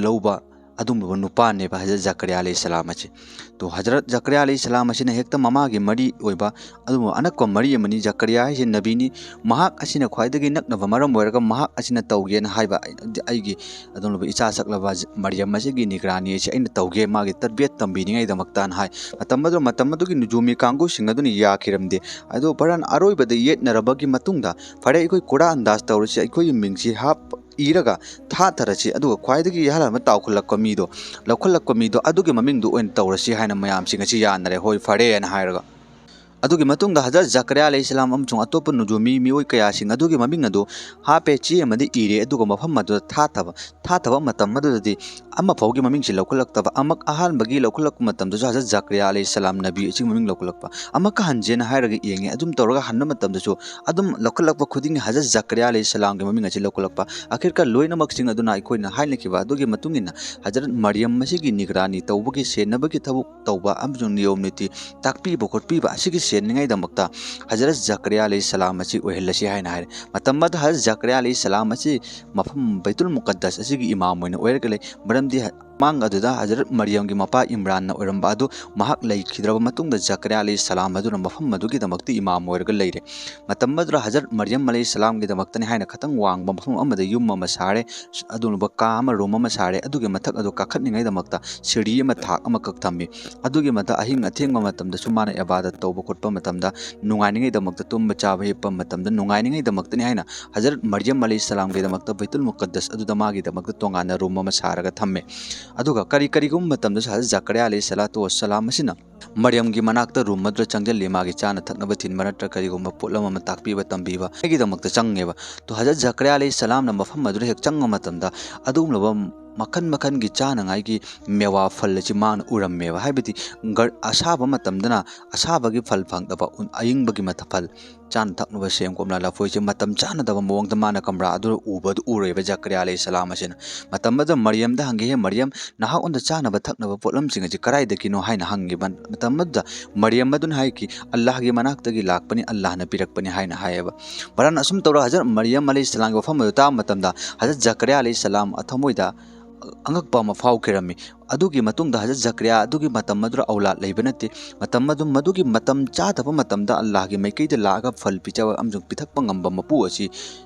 ꯂꯧꯕ ꯑꯗꯨꯒꯨꯝꯂꯕ ꯅꯨꯄꯥꯅꯦꯕ ꯍꯖꯔꯠ ꯖꯀꯔꯤꯌꯥ ꯑꯂꯩꯍꯤ ꯁꯂꯥꯝ ꯑꯁꯤ꯫ ꯇꯣ, ꯍꯖꯔꯠ ꯖꯀꯔꯤꯌꯥ ꯑꯂꯩꯍꯤ ꯁꯂꯥꯝ ꯑꯁꯤꯅ ꯍꯦꯛꯇ ꯃꯃꯥꯒꯤ ꯃꯔꯤ ꯑꯣꯏꯕ, ꯑꯗꯨꯕꯨ ꯑꯅꯛꯄ ꯃꯔꯤ ꯑꯃꯅꯤ꯫ ꯖꯀꯔꯤꯌꯥ ꯍꯥꯏꯁꯤ ꯅꯕꯤꯅꯤ, ꯃꯍꯥꯛ ꯑꯁꯤꯅ ꯈ꯭ꯋꯥꯏꯗꯒꯤ ꯅꯛꯅꯕ ꯃꯔꯝ ꯑꯣꯏꯔꯒ ꯃꯍꯥꯛ ꯑꯁꯤꯅ ꯇꯧꯒꯦꯅ ꯍꯥꯏꯕ ꯑꯩꯒꯤ ꯑꯗꯨꯒꯨꯝꯂꯕ ꯏꯆꯥ ꯁꯛꯂꯕ ꯃꯔꯤꯌꯝ ꯑꯁꯤꯒꯤ ꯅꯤꯒ꯭ꯔꯥꯅꯤ ꯑꯁꯤ ꯑꯩꯅ ꯇꯧꯒꯦ, ꯃꯥꯒꯤ ꯇꯔꯕꯤꯌꯠ ꯇꯝꯕꯤꯅꯤꯡꯉꯥꯏꯗꯃꯛꯇꯅ ꯍꯥꯏ꯫ ꯃꯇꯝ ꯑꯗꯨꯗ, ꯃꯇꯝ ꯑꯗꯨꯒꯤ ꯅꯨꯖꯨꯃꯤ ꯀꯥꯡꯕꯨꯁꯤꯡ ꯑꯗꯨꯅ ꯌꯥꯈꯤꯔꯝꯗꯦ꯫ ꯑꯗꯣ ꯕꯍꯔꯍꯥꯜ ꯑꯔꯣꯏꯕꯗ ꯌꯦꯠꯅꯔꯕꯒꯤ ꯃꯇꯨꯡꯗ, "ꯐꯔꯦ, ꯑꯩꯈꯣꯏ ꯀꯨꯔꯥ ꯑꯟꯗꯥꯖ ꯇꯧꯔꯁꯤ, ꯑꯩꯈꯣꯏꯒꯤ ꯃꯤꯡꯁꯤ ꯍꯥꯞ ꯏꯔꯒ ꯊꯥꯊꯔꯁꯤ, ꯑꯗꯨꯒ ꯈ꯭ꯋꯥꯏꯗꯒꯤ ꯑꯍꯜ ꯑꯃ ꯇꯥꯎꯈꯠꯂꯛꯄ ꯃꯤꯗꯣ, ꯂꯧꯈꯠꯂꯛꯄ ꯃꯤꯗꯣ ꯑꯗꯨꯒꯤ ꯃꯃꯤꯡꯗꯨ ꯑꯣꯏꯅ ꯇꯧꯔꯁꯤ" ꯍꯥꯏꯅ ꯃꯌꯥꯝꯁꯤꯡ ꯑꯁꯤ ꯌꯥꯅꯔꯦ꯫ "ꯍꯣꯏ, ꯐꯔꯦꯅ" ꯍꯥꯏꯔꯒ꯫ ꯑꯗꯨꯒꯤ ꯃꯇꯨꯡꯗ ꯍꯖꯔꯠ ꯖꯀꯔꯤꯌꯥ ꯑꯂꯩꯍꯤ ꯁꯂꯥꯝ ꯑꯃꯁꯨꯡ ꯑꯇꯣꯞꯄ ꯅꯨꯖꯨꯃꯤ ꯃꯤꯑꯣꯏ ꯀꯌꯥꯁꯤꯡ ꯑꯗꯨꯒꯤ ꯃꯃꯤꯡ ꯑꯗꯨ ꯍꯥꯞꯄꯦ, ꯆꯦ ꯑꯃꯗ ꯏꯔꯦ, ꯑꯗꯨꯒ ꯃꯐꯝ ꯑꯗꯨꯗ ꯊꯥꯊꯕ, ꯊꯥꯊꯕ ꯃꯇꯝ ꯑꯗꯨꯗꯗꯤ ꯑꯃ ꯐꯥꯎꯒꯤ ꯃꯃꯤꯡꯁꯤ ꯂꯧꯈꯠꯂꯛꯇꯕ꯫ ꯑꯃꯛ ꯑꯍꯥꯟꯕꯒꯤ ꯂꯧꯈꯠꯂꯛꯄ ꯃꯇꯝꯗꯁꯨ ꯍꯖꯔꯠ ꯖꯀꯔꯤꯌꯥ ꯑꯂꯩꯍꯤ ꯁꯂꯥꯝ ꯅꯕꯤ ꯑꯁꯤꯒꯤ ꯃꯃꯤꯡ ꯂꯧꯈꯠꯂꯛꯄ꯫ ꯑꯃꯛꯀ ꯍꯟꯖꯦꯅ ꯍꯥꯏꯔꯒ ꯌꯦꯡꯉꯦ꯫ ꯑꯗꯨꯝ ꯇꯧꯔꯒ ꯍꯟꯕ ꯃꯇꯝꯗꯁꯨ ꯑꯗꯨꯝ ꯂꯧꯈꯠꯂꯛꯄ ꯈꯨꯗꯤꯡꯒꯤ ꯍꯖꯔꯠ ꯖꯀꯔꯤꯌꯥ ꯑꯂꯩꯍꯤ ꯁꯂꯥꯝꯒꯤ ꯃꯃꯤꯡ ꯑꯁꯤ ꯂꯧꯈꯠꯂꯛꯄ꯫ ꯑꯈꯤꯔꯀ ꯂꯣꯏꯅꯃꯛꯁꯤꯡ ꯑꯗꯨꯅ ꯑꯩꯈꯣꯏꯅ ꯍꯥꯏꯅꯈꯤꯕ ꯑꯗꯨꯒꯤ ꯃꯇꯨꯡ ꯏꯟꯅ ꯍꯖꯔꯠ ꯃꯔꯤꯌꯝ ꯑꯁꯤꯒꯤ ꯅꯤꯒ꯭ꯔꯥꯅꯤ ꯇꯧꯕꯒꯤ, ꯁꯦꯟꯅꯕꯒꯤ ꯊꯕꯛ ꯇꯧꯕ ꯑꯃꯁꯨꯡ ꯅꯤꯌꯣꯝ ꯅꯤꯇꯤ ꯇꯥꯛꯄꯤꯕ ꯈꯣꯠꯄꯤꯕ ꯑꯁꯤꯒꯤ ꯁꯦꯟꯅꯤꯡꯉꯥꯏꯗꯃꯛꯇ ꯍꯖꯔꯠ ꯖꯀꯔꯤꯌꯥ ꯑꯂꯩꯍꯤ ꯁꯂꯥꯝ ꯑꯁꯤ ꯑꯣꯏꯍꯜꯂꯁꯤ ꯍꯥꯏꯅ ꯍꯥꯏꯔꯦ꯫ ꯃꯇꯝ ꯑꯗꯨꯗ ꯍꯖꯔꯠ ꯖꯀꯔꯤꯌꯥ ꯑꯂꯩꯍꯤ ꯁꯂꯥꯝ ꯑꯁꯤ ꯃꯐꯝ ꯕꯩꯇꯨꯜ ꯃꯨꯀꯗꯁ ꯑꯁꯤꯒꯤ ꯏꯃꯥꯝ ꯑꯣꯏꯅ ꯑꯣꯏꯔꯒ ꯂꯩ꯫ ꯃꯔꯝꯗꯤ ꯍ-, ꯃꯥꯡ ꯑꯗꯨꯗ ꯍꯖꯔꯠ ꯃꯔꯤꯌꯝꯒꯤ ꯃꯄꯥ ꯏꯝꯔꯥꯟꯅ ꯑꯣꯏꯔꯝꯕ ꯑꯗꯨ ꯃꯍꯥꯛ ꯂꯩꯈꯤꯗ꯭ꯔꯕ ꯃꯇꯨꯡꯗ ꯖꯀꯔꯤꯌꯥ ꯑꯂꯩꯍꯤ ꯁꯂꯥꯝ ꯑꯗꯨꯅ ꯃꯐꯝ ꯑꯗꯨꯒꯤꯗꯃꯛꯇ ꯏꯃꯥꯝ ꯑꯣꯏꯔꯒ ꯂꯩꯔꯦ꯫ ꯃꯇꯝ ꯑꯗꯨꯗ ꯍꯖꯔꯠ ꯃꯔꯤꯌꯝ ꯑꯂꯩꯍꯤ ꯁꯂꯥꯝꯒꯤꯗꯃꯛꯇꯅꯤ ꯍꯥꯏꯅ ꯈꯇꯪ ꯋꯥꯡꯕ ꯃꯐꯝ ꯑꯃꯗ ꯌꯨꯝ ꯑꯃ ꯁꯥꯔꯦ꯫ ꯑꯗꯨꯒꯨꯝꯕ ꯀꯥ ꯑꯃ, ꯔꯨꯝ ꯑꯃ ꯁꯥꯔꯦ꯫ ꯑꯗꯨꯒꯤ ꯃꯊꯛ ꯑꯗꯨ ꯀꯥꯈꯠꯅꯤꯡꯉꯥꯏꯗꯃꯛꯇ ꯁꯤꯔꯤ ꯑꯃ, ꯊꯥꯛ ꯑꯃꯈꯛ ꯊꯝꯃꯤ꯫ ꯑꯗꯨꯒꯤ ꯃꯊꯛ ꯑꯍꯤꯡ ꯑꯊꯦꯡꯕ ꯃꯇꯝꯗꯁꯨ ꯃꯥꯅ ꯏꯕꯥꯗꯠ ꯇꯧꯕ ꯈꯣꯠꯄ ꯃꯇꯝꯗ, ꯅꯨꯡꯉꯥꯏꯅꯤꯡꯉꯥꯏꯗꯃꯛꯇ, ꯇꯨꯝꯕ ꯆꯥꯕ ꯍꯤꯞꯄ ꯃꯇꯝꯗ ꯅꯨꯡꯉꯥꯏꯅꯤꯡꯉꯥꯏꯗꯃꯛꯇꯅꯤ ꯍꯥꯏꯅ ꯍꯖꯔꯠ ꯃꯔꯤꯌꯝ ꯑꯂꯩꯍꯤ ꯁꯂꯥꯝꯒꯤꯗꯃꯛꯇ ꯕꯩꯇꯨꯜ ꯃꯨꯀꯠꯗꯁ ꯑꯗꯨꯗ ꯃꯥꯒꯤꯗꯃꯛꯇ ꯇꯣꯉꯥꯟꯅ ꯔꯨꯝ ꯑꯃ ꯁꯥꯔꯒ ꯊꯝꯃꯦ꯫ ꯑꯗꯨꯒ ꯀꯔꯤ ꯀꯔꯤꯒꯨꯝꯕ ꯃꯇꯝꯗꯁꯨ ꯍꯖꯔꯠ ꯖꯀꯔꯤꯌꯥ ꯑꯂꯩꯍꯤ ꯁꯂꯥꯇꯨ ꯋꯁꯁꯂꯥꯝ ꯑꯁꯤꯅ ꯃꯔꯤꯌꯝꯒꯤ ꯃꯅꯥꯛꯇ ꯔꯨꯝ ꯑꯗꯨꯗ ꯆꯪꯁꯤꯜꯂꯤ, ꯃꯥꯒꯤ ꯆꯥꯅ ꯊꯛꯅꯕ ꯊꯤꯟꯕ ꯅꯠꯇ꯭ꯔ ꯀꯔꯤꯒꯨꯝꯕ ꯄꯣꯠꯂꯝ ꯑꯃ ꯇꯥꯛꯄꯤꯕ ꯇꯝꯕꯤꯕ ꯑꯩꯒꯤꯗꯃꯛꯇ ꯆꯪꯉꯦꯕ꯫ ꯇꯣ ꯍꯖꯔꯠ ꯖꯀꯔꯤꯌꯥ ꯑꯂꯩꯍꯤ ꯁꯂꯥꯝꯅ ꯃꯐꯝ ꯑꯗꯨꯗ ꯍꯦꯛ ꯆꯪꯕ ꯃꯇꯝꯗ ꯑꯗꯨꯒꯨꯝꯂꯕ ꯃꯈꯟ ꯃꯈꯟꯒꯤ ꯆꯥꯅꯉꯥꯏꯒꯤ ꯃꯦꯋꯥ, ꯐꯜ ꯑꯁꯤ ꯃꯥꯅ ꯎꯔꯝꯃꯦꯕ꯫ ꯍꯥꯏꯕꯗꯤ ꯒꯔ-, ꯑꯁꯥꯕ ꯃꯇꯝꯗꯅ ꯑꯁꯥꯕꯒꯤ ꯐꯜ ꯐꯪꯗꯕ, ꯎꯟ-, ꯑꯌꯤꯡꯕꯒꯤ ꯃꯊ-, ꯐꯜ, ꯆꯥꯅ ꯊꯛꯅꯕ ꯁꯦꯝ, ꯀꯣꯝꯂꯥ, ꯂꯐꯣꯏꯁꯦ ꯃꯇꯝ ꯆꯥꯅꯗꯕ ꯃꯑꯣꯡꯗ ꯃꯥꯅ ꯀꯝꯔꯥ ꯑꯗꯨꯗ ꯎꯕꯗꯨ ꯎꯔꯣꯏꯕ ꯖꯀꯔꯤꯌꯥ ꯑꯂꯩꯍꯤ ꯁꯂꯥꯝ ꯑꯁꯤꯅ꯫ ꯃꯇꯝ ꯑꯗꯨꯗ ꯃꯔꯤꯌꯝꯗ ꯍꯪꯈꯤ, "ꯍꯦ ꯃꯔꯤꯌꯝ, ꯅꯍꯥꯛꯉꯣꯟꯗ ꯆꯥꯅꯕ ꯊꯛꯅꯕ ꯄꯣꯠꯂꯝꯁꯤꯡ ꯑꯁꯤ ꯀꯗꯥꯏꯗꯒꯤꯅꯣ?" ꯍꯥꯏꯅ ꯍꯪꯉꯤꯕ꯫ ꯃꯇꯝ ꯑꯗꯨꯗ ꯃꯔꯤꯌꯝ ꯑꯗꯨꯅ ꯍꯥꯏꯈꯤ, "ꯑꯜꯂꯥꯍꯒꯤ ꯃꯅꯥꯛꯇꯒꯤ ꯂꯥꯛꯄꯅꯤ, ꯑꯜꯂꯥꯍꯅ ꯄꯤꯔꯛꯄꯅꯤ" ꯍꯥꯏꯅ ꯍꯥꯏꯌꯦꯕ꯫ ꯕꯔꯥꯟ ꯑꯁꯨꯝ ꯇꯧꯔ ꯍꯖꯔꯠ ꯃꯔꯤꯌꯝ ꯑꯂꯩꯍꯤ ꯁꯂꯥꯝꯒꯤ ꯋꯥꯐꯝ ꯑꯗꯨ ꯇꯥꯕ ꯃꯇꯝꯗ ꯍꯖꯔꯠ ꯖꯀꯔꯤꯌꯥ ꯑꯂꯩꯍꯤ ꯁꯂꯥꯝ ꯊꯃꯣꯏꯗ ꯑꯉꯛꯄ ꯑꯃ ꯐꯥꯎꯈꯤꯔꯝꯃꯤ꯫ ꯑꯗꯨꯒꯤ ꯃꯇꯨꯡꯗ ꯍꯖꯔꯠ ꯖꯀꯔꯤꯌꯥ ꯑꯗꯨꯒꯤ ꯃꯇꯝ ꯑꯗꯨꯗ ꯑꯧꯂꯥꯗ ꯂꯩꯕ ꯅꯠꯇꯦ꯫ ꯃꯇꯝ ꯑꯗꯨ, ꯃꯗꯨꯒꯤ ꯃꯇꯝ ꯆꯥꯗꯕ ꯃꯇꯝꯗ ꯑꯜꯂꯥꯍꯒꯤ ꯃꯥꯏꯀꯩꯗ ꯂꯥꯛꯑꯒ ꯐꯜ ꯄꯤꯖꯕ ꯑꯃꯁꯨꯡ ꯄꯤꯊꯛꯄ ꯉꯝꯕ ꯃꯄꯨ ꯑꯁꯤ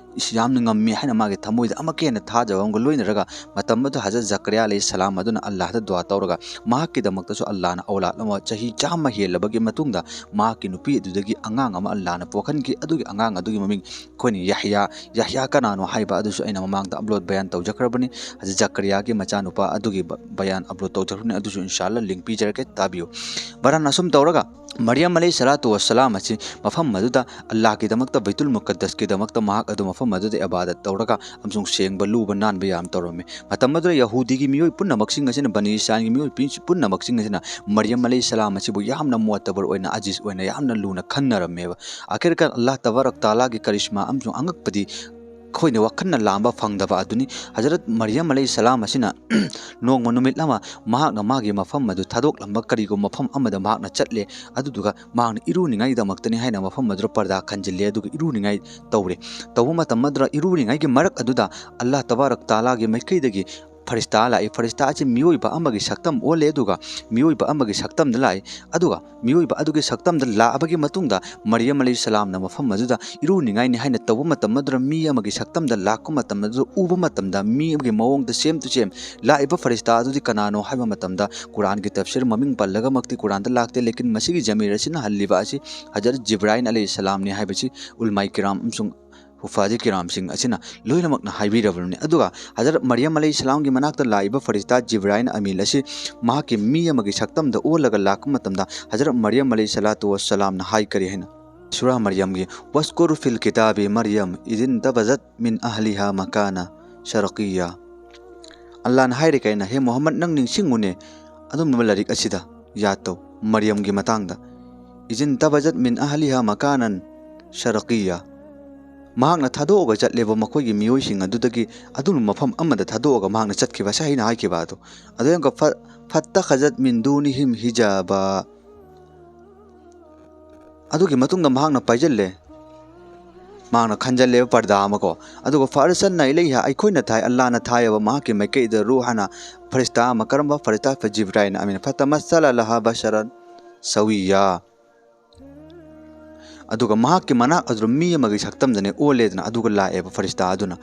ꯌꯥꯝꯅ ꯉꯝꯃꯤ ꯍꯥꯏꯅ ꯃꯥꯒꯤ ꯊꯃꯣꯏꯗ ꯑꯃꯛꯀ ꯍꯦꯟꯅ ꯊꯥꯖꯕ ꯑꯃꯒ ꯂꯣꯏꯅꯔꯒ, ꯃꯇꯝ ꯑꯗꯨ ꯍꯖꯔꯠ ꯖꯀꯔꯤꯌꯥ ꯑꯂꯩꯍꯤ ꯁꯂꯥꯝ ꯑꯗꯨꯅ ꯑꯜꯂꯥꯍꯗ ꯗꯨꯋꯥ ꯇꯧꯔꯒ, ꯃꯍꯥꯛꯀꯤꯗꯃꯛꯇꯁꯨ ꯑꯜꯂꯥꯍꯅ ꯑꯧꯂꯥꯗ ꯑꯃ ꯆꯍꯤ ꯆꯥꯝꯃ ꯍꯦꯜꯂꯕꯒꯤ ꯃꯇꯨꯡꯗ ꯃꯍꯥꯛꯀꯤ ꯅꯨꯄꯤ ꯑꯗꯨꯗꯒꯤ ꯑꯉꯥꯡ ꯑꯃ ꯑꯜꯂꯥꯍꯅ ꯄꯣꯛꯍꯟꯈꯤ꯫ ꯑꯗꯨꯒꯤ ꯑꯉꯥꯡ ꯑꯗꯨꯒꯤ ꯃꯃꯤꯡ ꯑꯩꯈꯣꯏꯅ ꯌꯍꯌꯥ, ꯌꯍꯌꯥ ꯀꯅꯥꯅꯣ ꯍꯥꯏꯕ ꯑꯗꯨꯁꯨ ꯑꯩꯅ ꯃꯃꯥꯡꯗ ꯑꯞꯂꯣꯗ ꯕꯌꯥꯟ ꯇꯧꯖꯈ꯭ꯔꯕꯅꯤ꯫ ꯍꯖꯔꯠ ꯖꯀꯔꯤꯌꯥꯒꯤ ꯃꯆꯥꯅꯨꯄꯥ ꯑꯗꯨꯒꯤ ꯕ-, ꯕꯌꯥꯟ ꯑꯞꯂꯣꯗ ꯇꯧꯖꯈ꯭ꯔꯕꯅꯤ꯫ ꯑꯗꯨꯁꯨ ꯏꯟꯁꯥ ꯑꯜꯂꯥꯍ ꯂꯤꯡ ꯄꯤꯖꯔꯛꯀꯦ, ꯇꯥꯕꯤꯌꯨ꯫ ꯕꯔꯥꯟ ꯑꯁꯨꯝ ꯇꯧꯔꯒ ꯃꯔꯤꯌꯝ ꯑꯂꯩꯍꯤ ꯁꯂꯥꯇꯨ ꯋꯁꯁꯂꯥꯝ ꯑꯁꯤ ꯃꯐꯝ ꯑꯗꯨꯗ ꯑꯜꯂꯥꯍꯒꯤꯗꯃꯛꯇ, ꯕꯩꯇꯨꯜ ꯃꯨꯀꯠꯗꯁꯀꯤꯗꯃꯛꯇ ꯃꯍꯥꯛ ꯑꯗꯨ ꯃꯐꯝ ꯑꯗꯨꯗ ꯏꯕꯥꯗꯠ ꯇꯧꯔꯒ ꯑꯃꯁꯨꯡ ꯁꯦꯡꯕ, ꯂꯨꯕ ꯅꯥꯟꯕ ꯌꯥꯝ ꯇꯧꯔꯝꯃꯤ꯫ ꯃꯇꯝ ꯑꯗꯨꯗ ꯌꯍꯨꯗꯤꯒꯤ ꯃꯤꯑꯣꯏ ꯄꯨꯝꯅꯃꯛꯁꯤꯡ ꯑꯁꯤꯅ, ꯕꯅꯤ ꯏꯁꯔꯥꯏꯜꯒꯤ ꯃꯤꯑꯣꯏ ꯄꯤ-, ꯄꯨꯝꯅꯃꯛꯁꯤꯡ ꯑꯁꯤꯅ ꯃꯔꯤꯌꯝ ꯑꯂꯩꯍꯤ ꯁꯂꯥꯝ ꯑꯁꯤꯕꯨ ꯌꯥꯝꯅ ꯃꯣꯠꯇꯕꯔ ꯑꯣꯏꯅ, ꯑꯖꯤꯖ ꯑꯣꯏꯅ ꯌꯥꯝꯅ ꯂꯨꯅ ꯈꯟꯅꯔꯝꯃꯦꯕ꯫ ꯑꯥꯈꯤꯔꯀꯥꯟ ꯑꯜꯂꯥꯍ ꯇꯕꯥꯔꯛ ꯇꯥꯂꯥꯒꯤ ꯀꯔꯤꯁꯃꯥ ꯑꯃꯁꯨꯡ ꯑꯉꯛꯄꯗꯤ ꯑꯩꯈꯣꯏꯅ ꯋꯥꯈꯜꯅ ꯂꯥꯝꯕ ꯐꯪꯗꯕ ꯑꯗꯨꯅꯤ꯫ ꯍꯖꯔꯠ ꯃꯔꯤꯌꯝ ꯑꯂꯩꯍꯤ ꯁꯂꯥꯝ ꯑꯁꯤꯅ ꯅꯣꯡꯃ ꯅꯨꯃꯤꯠ ꯑꯃ ꯃꯍꯥꯛꯅ ꯃꯥꯒꯤ ꯃꯐꯝ ꯑꯗꯨ ꯊꯥꯗꯣꯛꯂꯝꯕ ꯀꯔꯤꯒꯨꯝꯕ ꯃꯐꯝ ꯑꯃꯗ ꯃꯍꯥꯛꯅ ꯆꯠꯂꯦ꯫ ꯑꯗꯨꯗꯨꯒ ꯃꯍꯥꯛꯅ ꯏꯔꯨꯅꯤꯡꯉꯥꯏꯗꯃꯛꯇꯅꯤ ꯍꯥꯏꯅ ꯃꯐꯝ ꯑꯗꯨꯗ ꯄꯔꯗꯥ ꯈꯟꯖꯤꯜꯂꯦ, ꯑꯗꯨꯒ ꯏꯔꯨꯅꯤꯡꯉꯥꯏ ꯇꯧꯔꯦ꯫ ꯇꯧꯕ ꯃꯇꯝ ꯑꯗꯨꯗ ꯏꯔꯨꯔꯤꯉꯩꯒꯤ ꯃꯔꯛ ꯑꯗꯨꯗ ꯑꯜꯂꯥꯍ ꯇꯕꯥꯔꯛ ꯇꯥꯂꯥꯒꯤ ꯃꯥꯏꯀꯩꯗꯒꯤ ꯐꯔꯤꯁꯇꯥ ꯂꯥꯛꯏ꯫ ꯐꯔꯤꯁꯇꯥ ꯑꯁꯤ ꯃꯤꯑꯣꯏꯕ ꯑꯃꯒꯤ ꯁꯛꯇꯝ ꯑꯣꯜꯂꯦ, ꯑꯗꯨꯒ ꯃꯤꯑꯣꯏꯕ ꯑꯃꯒꯤ ꯁꯛꯇꯝꯗ ꯂꯥꯛꯏ꯫ ꯑꯗꯨꯒ ꯃꯤꯑꯣꯏꯕ ꯑꯗꯨꯒꯤ ꯁꯛꯇꯝꯗ ꯂꯥꯛꯑꯕꯒꯤ ꯃꯇꯨꯡꯗ ꯃꯔꯤꯌꯝ ꯑꯂꯩꯍꯤ ꯁꯂꯥꯝꯅ ꯃꯐꯝ ꯑꯗꯨꯗ ꯏꯔꯨꯅꯤꯡꯉꯥꯏꯅꯤ ꯍꯥꯏꯅ ꯇꯧꯕ ꯃꯇꯝ ꯑꯗꯨꯗ ꯃꯤ ꯑꯃꯒꯤ ꯁꯛꯇꯝꯗ ꯂꯥꯛꯄ ꯃꯇꯝ ꯑꯗꯨꯗ ꯎꯕ ꯃꯇꯝꯗ ꯃꯤ ꯑꯃꯒꯤ ꯃꯑꯣꯡꯗ same to same ꯂꯥꯛꯏꯕ ꯐꯔꯤꯁꯇꯥ ꯑꯗꯨꯗꯤ ꯀꯅꯥꯅꯣ ꯍꯥꯏꯕ ꯃꯇꯝꯗ ꯀꯨꯔꯥꯟꯒꯤ ꯇꯐꯁꯤꯔ ꯃꯃꯤꯡ ꯄꯜꯂꯒꯃꯛꯇꯤ ꯀꯨꯔꯥꯟꯗ ꯂꯥꯛꯇꯦ, ꯂꯦꯀꯤꯟ ꯃꯁꯤꯒꯤ ꯖꯃꯤꯔ ꯑꯁꯤꯅ ꯍꯜꯂꯤꯕ ꯑꯁꯤ ꯍꯖꯔꯠ ꯖꯤꯕ꯭ꯔꯥꯏꯜ ꯑꯂꯩꯍꯤ ꯁꯂꯥꯝꯅꯤ ꯍꯥꯏꯕꯁꯤ ꯎꯂꯃꯥꯏ ꯀꯤꯔꯥꯝ ꯑꯃꯁꯨꯡ ꯍꯨꯐꯥꯖꯤ ꯀꯤꯔꯥꯝꯁꯤꯡ ꯑꯁꯤꯅ ꯂꯣꯏꯅꯃꯛꯅ ꯍꯥꯏꯕꯤꯔꯕꯅꯤ꯫ ꯑꯗꯨꯒ ꯍꯖꯔꯠ ꯃꯔꯤꯌꯝ ꯑꯂꯩꯍꯤ ꯁꯂꯥꯝꯒꯤ ꯃꯅꯥꯛꯇ ꯂꯥꯛꯏꯕ ꯐꯔꯤꯁꯇꯥ ꯖꯤꯕ꯭ꯔꯥꯏꯜ ꯑꯃꯤꯟ ꯑꯁꯤ ꯃꯍꯥꯛꯀꯤ ꯃꯤ ꯑꯃꯒꯤ ꯁꯛꯇꯝꯗ ꯑꯣꯜꯂꯒ ꯂꯥꯛꯄ ꯃꯇꯝꯗ ꯍꯖꯔꯠ ꯃꯔꯤꯌꯝ ꯑꯂꯩꯍꯤ ꯁꯂꯥꯇꯨ ꯋꯁꯁꯂꯥꯝꯅ ꯍꯥꯏ ꯀꯔꯤ ꯍꯥꯏꯅ? ꯁꯨꯔꯥ ꯃꯔꯤꯌꯝꯒꯤ "ꯋꯥꯁꯀꯨꯔ ꯐꯤꯜ ꯀꯤꯇꯥꯕꯤ ꯃꯔꯤꯌꯝ ꯏꯗꯤꯟ ꯇꯕꯖꯠ ꯃꯤꯟ ꯑꯍꯂꯤꯍꯥ ꯃꯀꯥꯅ ꯁꯔꯀꯤꯌꯥ"꯫ ꯑꯜꯂꯥꯍꯅ ꯍꯥꯏꯔꯤ ꯀꯩꯅ, "ꯍꯦ ꯃꯨꯍꯝꯃꯗ, ꯅꯪ ꯅꯤꯡꯁꯤꯡꯉꯨꯅꯦ ꯑꯗꯨꯝꯕ ꯂꯥꯏꯔꯤꯛ ꯑꯁꯤꯗ ꯌꯥꯠꯇꯧ ꯃꯔꯤꯌꯝꯒꯤ ꯃꯇꯥꯡꯗ, ꯏꯖꯤꯟ ꯇꯕꯖꯠ ꯃꯤꯟ ꯑꯍꯂꯤꯍꯥ ꯃꯀꯥꯅꯟ ꯁꯔꯀꯤꯌꯥ, ꯃꯍꯥꯛꯅ ꯊꯥꯗꯣꯛꯑꯒ ꯆꯠꯂꯦꯕ ꯃꯈꯣꯏꯒꯤ ꯃꯤꯑꯣꯏꯁꯤꯡ ꯑꯗꯨꯗꯒꯤ ꯑꯗꯨꯝꯕ ꯃꯐꯝ ꯑꯃꯗ ꯊꯥꯗꯣꯛꯑꯒ ꯃꯍꯥꯛꯅ ꯆꯠꯈꯤꯕ ꯁꯍꯤꯅ ꯍꯥꯏꯈꯤꯕ ꯑꯗꯣ꯫ ꯑꯗꯨꯒ ꯐ-, ꯐꯠꯇꯈꯖꯠ ꯃꯤꯟ ꯗꯨꯅꯤꯍꯤꯝ ꯍꯤꯖꯥꯕ꯫ ꯑꯗꯨꯒꯤ ꯃꯇꯨꯡꯗ ꯃꯍꯥꯛꯅ ꯄꯥꯏꯖꯜꯂꯦ, ꯃꯍꯥꯛꯅ ꯈꯟꯖꯜꯂꯦꯕ ꯄꯔꯗꯥ ꯑꯃ ꯀꯣ꯫ ꯑꯗꯨꯒ ꯐꯥꯔꯁꯟꯅ ꯏꯂꯩꯍꯥ, ꯑꯩꯈꯣꯏꯅ ꯊꯥꯏ, ꯑꯜꯂꯥꯍꯅ ꯊꯥꯏꯑꯕ ꯃꯍꯥꯛꯀꯤ ꯃꯥꯏꯀꯩꯗ ꯔꯨꯍꯅ, ꯐꯔꯤꯁꯇꯥ ꯑꯃ꯫ ꯀꯔꯝꯕ ꯐꯔꯤꯁꯇꯥ? ꯐꯖꯤꯕ꯭ꯔꯥꯏꯅ ꯑꯃꯤꯅ ꯐꯇꯃꯁꯁꯂ ꯂꯍꯥ ꯕꯁꯔꯟ ꯁꯋꯤꯌꯥ꯫ ꯑꯗꯨꯒ ꯃꯍꯥꯛꯀꯤ ꯃꯅꯥꯛ ꯑꯗꯨꯗ ꯃꯤ ꯑꯃꯒꯤ ꯁꯛꯇꯝꯗꯅꯦ ꯑꯣꯜꯂꯦꯗꯅ, ꯑꯗꯨꯒ ꯂꯥꯛꯑꯦꯕ ꯐꯔꯤꯁꯇꯥ ꯑꯗꯨꯅ,